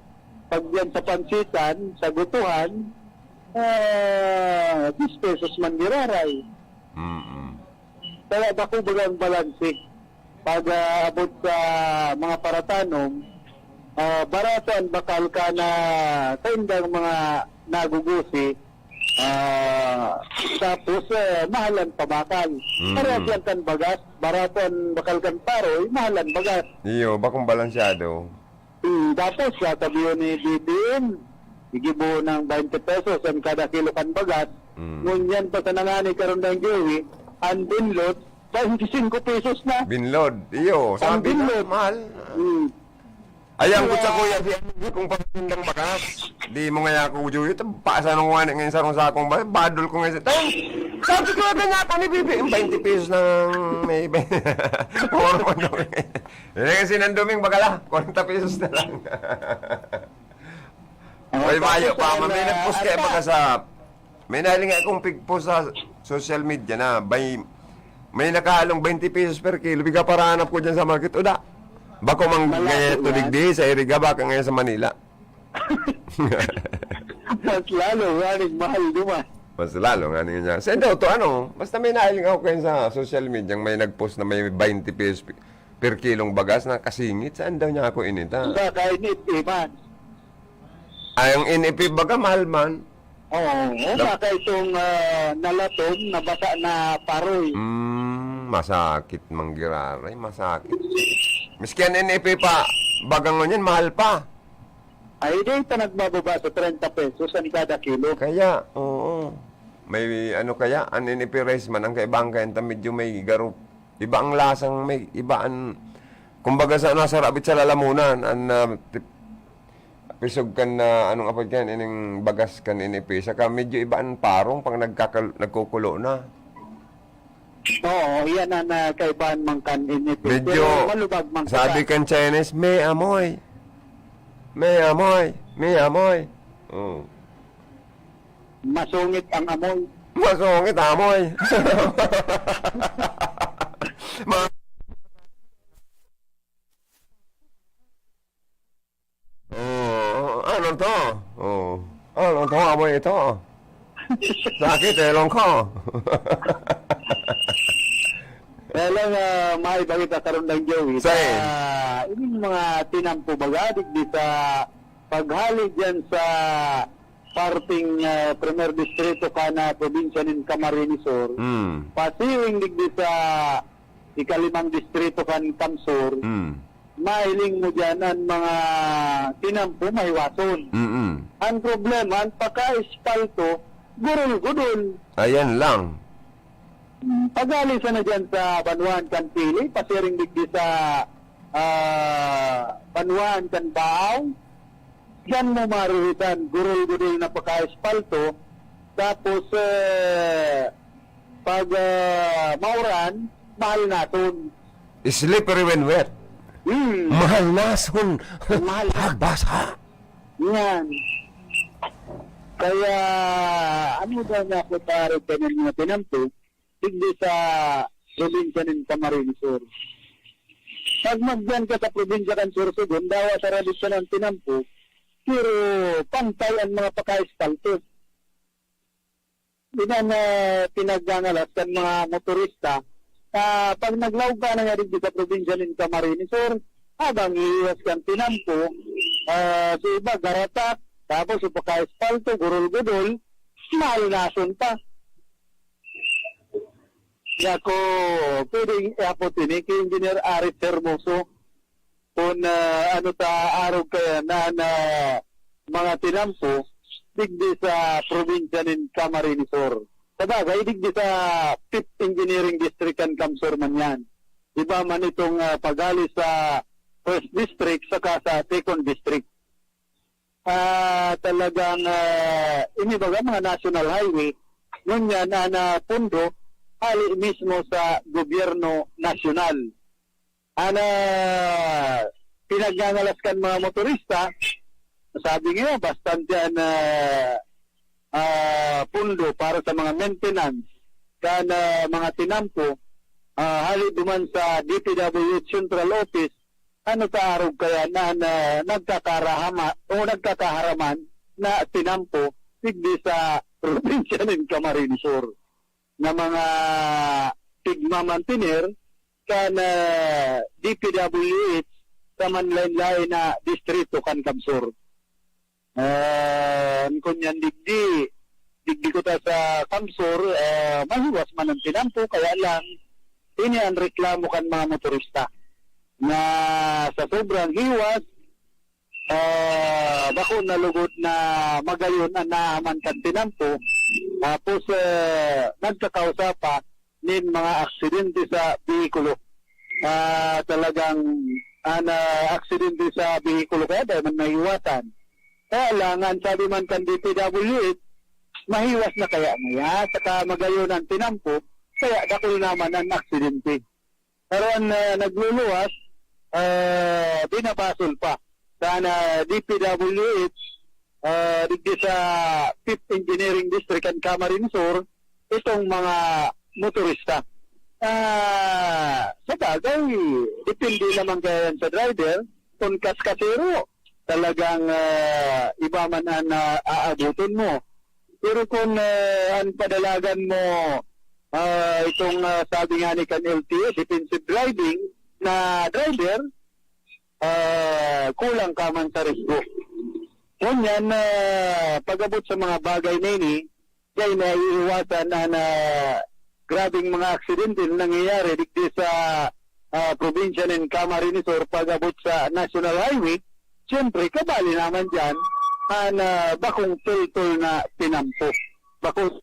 pag yan sa pansitan, sa gutuhan, ah, diyes pesos man giraray. Mm-mm. Kaya bako bagang balanse. Pag, ah, abot sa mga paratanom, ah, barato ang bakal kan, ah, saindang mga nagugusi, ah, tapos, ah, mahal ang pabakal. Mm. Parehas yan kan bagas, barato ang bakal kan paroy, mahal ang bagas. Iyo, bakong balansyado. Hmm, dapat sa sabiyon ni B B M, igibo ng twenty pesos ang kada kilo kan bagat. Hmm. Ngunyan pa sa nangani karon ng Joey, ang binlot, twenty-five pesos na. Binlod, iyo. Ang sabi na, binlod. Mahal. Hmm. Ayan ko sa kuya, si ano, kung pagkundang bagas. Di mo nga ako, Joey, ito, paasa nung wani ngayon sa rong sakong ba? Badol ko ngayon sa, "Tang, sabi ko na nga ako ni B B M, twenty pesos lang may, oro man daw eh." Yan kasi nang duming bagala, kwarenta pesos na lang. Oy, mayo pa, maminat pos kaya baga sa, may nahiling akong pigpost sa social media na, may, may nakahalong twenty pesos per kilo, biga paranap ko dyan sa market, uda. Bako mang gaya to digdi, sa Iriga, baka ngayon sa Manila. Mas lalo, nganing mahal duman. Mas lalo, nganing niya. Sendo, to ano, basta may nahiling ako kayo sa social media, may nagpost na may twenty pesos per kilong bagas na kasingit, saan daw niya ako inita? Baka init, eh, man. Ay, ang N F A baga, mahal man. Oo, oo, baka itong, ah, nalatom, nabasa na paroy. Mm, masakit manggiraray, masakit. Miski ang N F A pa, baga ngunyan, mahal pa. Ay, di ito nagbababa sa treinta pesos ang kada kilo. Kaya, oo. May ano kaya, ang N F A rice man, ang kaibahan kaya, medyo may garup. Iba ang lasang may, iba ang, kumbaga sa nasa rabit sa lalamunan, ang, ah, tip-, pisog kan na, anong apod yan, ining bagas kan N F A. Saka medyo iba ang parong pag nagkakal-, nagkukulo na. Oo, iyan ang, ah, kaibahan man kan N F A. Medyo, pero malubag man sabi ka. Kan Chinese, "May amoy. May amoy. May amoy." Oh. Masungit ang amoy. Masungit amoy. Ma- Oh, ano to? Oh. Ano to? Amoy ito. Sakit, elong ko. Kaya lang, ah, may balita karon lang, Joey. Sa ining mga tinampo baga, digdi sa paghali dyan sa parting, ah, Primer Distrito kan, ah, probinsya nin Camarines Sur. Hmm. Pasiring digdi sa ikalimang distrito kan CamSur. Hmm. Mahiling mo dyan ang mga tinampo mahiwason. Mm-mm. Ang problema, ang pagka-espalto, gurul-gudol. Ayan lang. Paghali sana dyan sa banwaan kan Pili, pasiring digdi sa, ah, banwaan kan Baaw. Diyan mo maririsan, gurul-gurul na pagka-espalto. Tapos, eh, pag, ah, mauran, mahal naton. Slippery when wet. Hmm. Mahal nason. Mahal. Pagbasa. Yan. Kaya, ano daw na ako pare kanin mga tinampo, digdi sa probinsya nin Camarines Sur. Pag magdiyan ka sa probinsya kan Sorsogon, dawa sa radisyon ang tinampo, pero pantay ang mga paka-espalto. Inan na pinagngangalas kan mga motorista na pag naglaog ka na nga digdi sa probinsya nin Camarines Sur, habang iiwas kan tinampo, ah, sa iba, garatak, tapos sa paka-espalto, gurul-gudol, mahal nason pa. Yako, pwedeng ihapot ini ki Engineer Aris Hermoso. Kun, ah, ano ta arog kaya na, na mga tinampo, digdi sa probinsya nin Camarines Sur. Sabagay, digdi sa Fifth Engineering District kan CamSur man yan. Iba man itong, ah, paghali sa First District saka sa Second District. Ah, talagang, ah, ini baga mga national highway, ngunyan na, na pundo, hali mismo sa gobyerno nasyonal. Ana, pinagngangalas kan mga motorista, sabi nga, bastante an, ah, ah, pundo para sa mga maintenance kan, ah, mga tinampo. ah, hale duman sa D P W H Central Office, ano sa arog kaya na, na nagkakarahama o nagkakaharaman na tinampo digdi sa probinsya nin Camarines Sur na mga tigmamantener kan, ah, D P W H sa manlaen-laen na distrito kan CamSur. Ah, ngunyan digdi, digdi kuta sa CamSur, ah, mahiwas man an tinampo, kaya lang, ini an reklamo kan mga motorista na sa sobrang hiwas, ah, bako na lugod na magayon an naaman kan tinampo. Tapos, ah, nagkakausa pa nin mga aksidente sa behikulo. Ah, talagang an, ah, aksidente sa behikulo kaya dai man maiwasan. Kaya lang, an sabi man kan D P W H, mahiwas na kaya niya, saka magayon an tinampo, kaya dakul naman an aksidente. Pero an, ah, nagluluwas, ah, binabasol pa kan, ah, D P W H, ah, digdi sa Fifth Engineering District kan Camarines Sur, itong mga motorista. Ah, sa bagay, depende naman kaya yan sa driver. Kung kaskasero, talagang, ah, iba man an, ah, aabuton mo. Pero kung, ah, an padalagan mo, ah, itong, ah, sabi nga ni kan L T O, defensive driving na driver, ah, kulang ka man sa risgo. Ngunyan, ah, pag-abot sa mga bagay na ini, dai naiiwasan an, ah, grabeng mga aksidente na nangyayari digdi sa, ah, probinsya nin Camarines Sur pag-abot sa National Highway. Siyempre, kabali naman diyan an, ah, bakong tultol na tinampo. Bako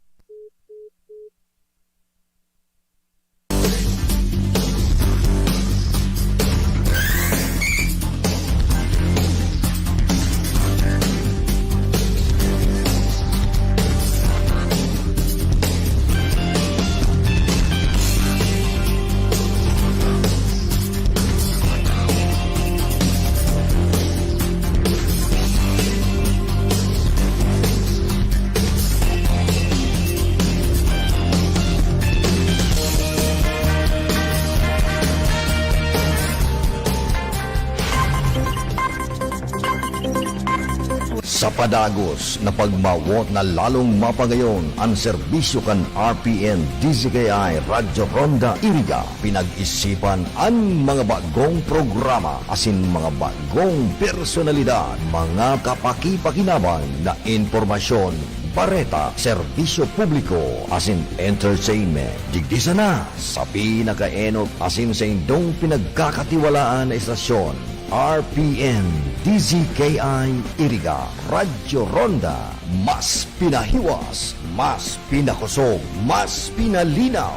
Sa padagos na pagmawot na lalong mapagayon an serbisyo kan R P N D Z K I Radyo Ronda Iriga, pinag-isipan an mga bagong programa asin mga bagong personalidad, mga kapakipakinabang na impormasyon, bareta, serbisyo publiko, asin entertainment. Digdi sana sa pinakaenot asin saindong pinagkakatiwalaan na estasyon, R P N D Z K I Iriga, Radyo Ronda, mas pinahiwas, mas pinakosog, mas pinalinaw.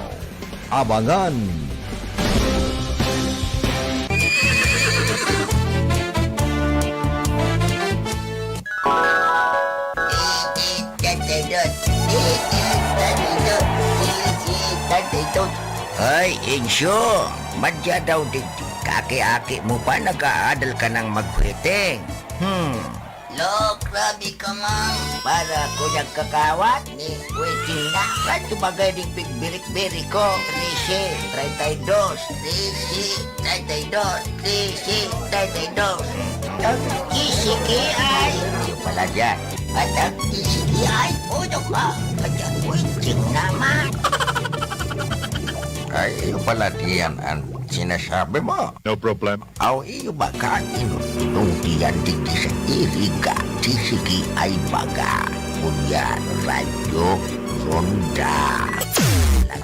Abangan! Hoy, Insyo! Madya daw digdi. Kaaki-aki mo pa, nag-aadal ka nang magkwiting. Hmm. Lo, grabe ka man. Para ako nagkakawat? Ni, pwede na. Saan tumagay ding pigbirik-birik ko? Trese, treinta y dos. Trese, treinta y dos. Trese, treinta y dos. Ang isiki ay. Yung pala dyan. At ang isiki ay. Uno ka. At ang waiting naman. Ay, yung pala diyan ang sinasabi mo. No problem. Aw, iyo ba ka inunod yan digdi sa Iriga? Sisigi ay baga. Ngunyan, Radyo Ronda.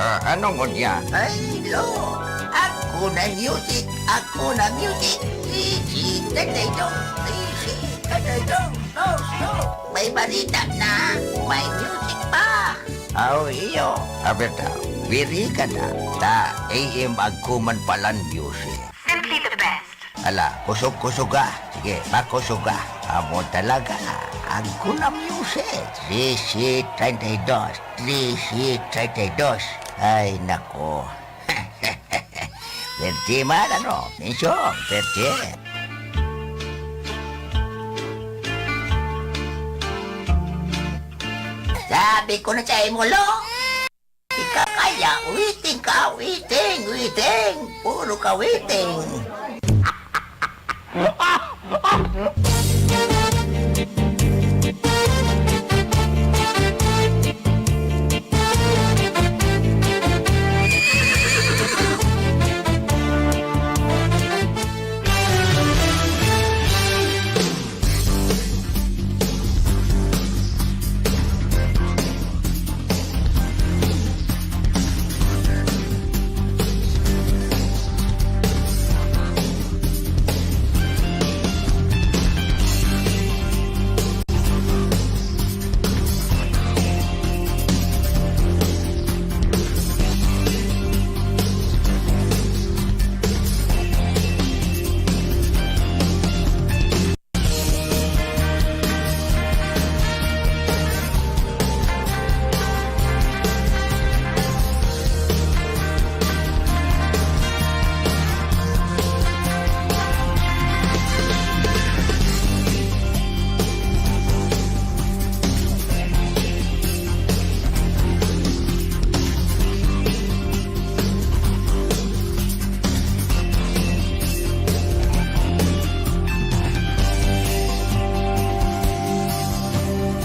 Ah, ano ngunyan? Ay, lo! Ako na music! Ako na music! Sisig na tayo! Sisig na tayo! No, no! May balita na! May music pa! Aw, iyo. Aber daw, wiri ka na. Ta A M agko man palan music. Simply the best. Ala, kusog-kusog ka. Sige, pakusog ka. Amo talaga. Agko na music. Trese treinta y dos. Trese treinta y dos. Ay, nako. Pwerte man, ano? Mensyon, pwerte. Sabi ko na sa imo, lo! Kaya, waiting ka, waiting, waiting. Puro ka waiting.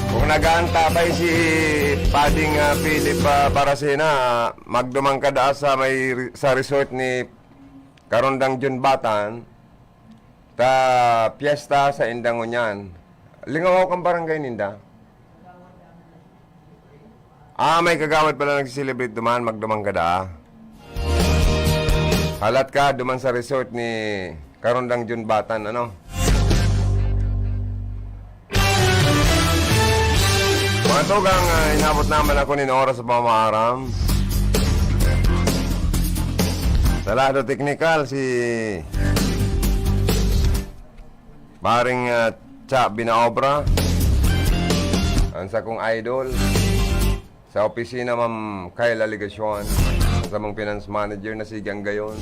Kung nag-aantabay si Pading, ah, Philip, ah, Baracena, magduman ka daa sa may re-, sa resort ni Karondang Junbatan, ta piyesta sa indang ngunyan. Lingaw kan barangay ninda. Ah, may kagawad pala nagse-celebrate duman, magduman ka daa. Halat ka, duman sa resort ni Karondang Junbatan, ano? Mga tugang, ah, inabot naman ako nin oras sa pamaaram. Sa lado teknikal, si Paring, ah, Cha Binaobra, ang sakong idol. Sa opisina, Ma'am Kayla Legacion. Sa samong finance manager na si Gang Gayon.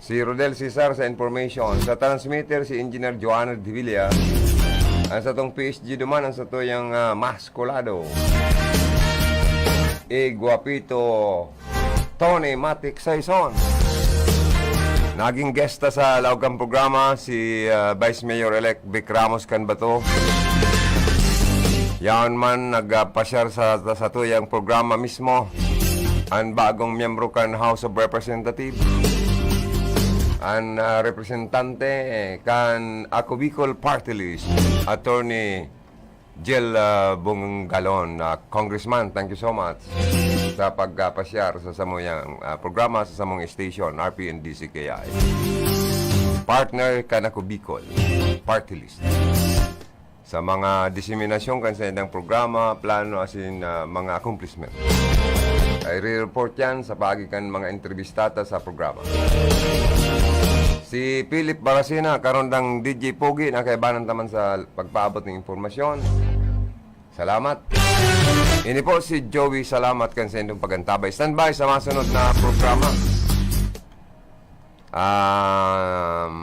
Si Rodel Cesar sa information. Sa transmitter, si Engineer Joanna Divilla. Ang satong P S G duman, ang satuyang, ah, maskulado. E Guapito. Tony Matic Saison. Naging guest ta sa laog kan programa si, ah, Vice Mayor-elect Vic Ramos kan Bato. Yaon man nagpasyar sa, sa tuyang programa mismo an bagong miyembro kan House of Representatives, an, ah, representante kan Ako Bicol Party List, Attorney Jel, ah, Bongalon, ah, Congressman, thank you so much sa pagpasyar sa samuyang, ah, programa sa samong station, R P N D C K I. Partner kan Ako Bicol, Party List. Sa mga diseminasyon kan saindang programa, plano asin, ah, mga accomplishment. Ay, re-report yan sa paagi kan mga entrevistata sa programa. Si Philip Baracena, Karondang D J Pogi, na kaibanan taman sa pagpaabot ng impormasyon. Salamat. Ini po si Joey Salamat kan sa indong pag-antabay. Standby sa masunod na programa. Um,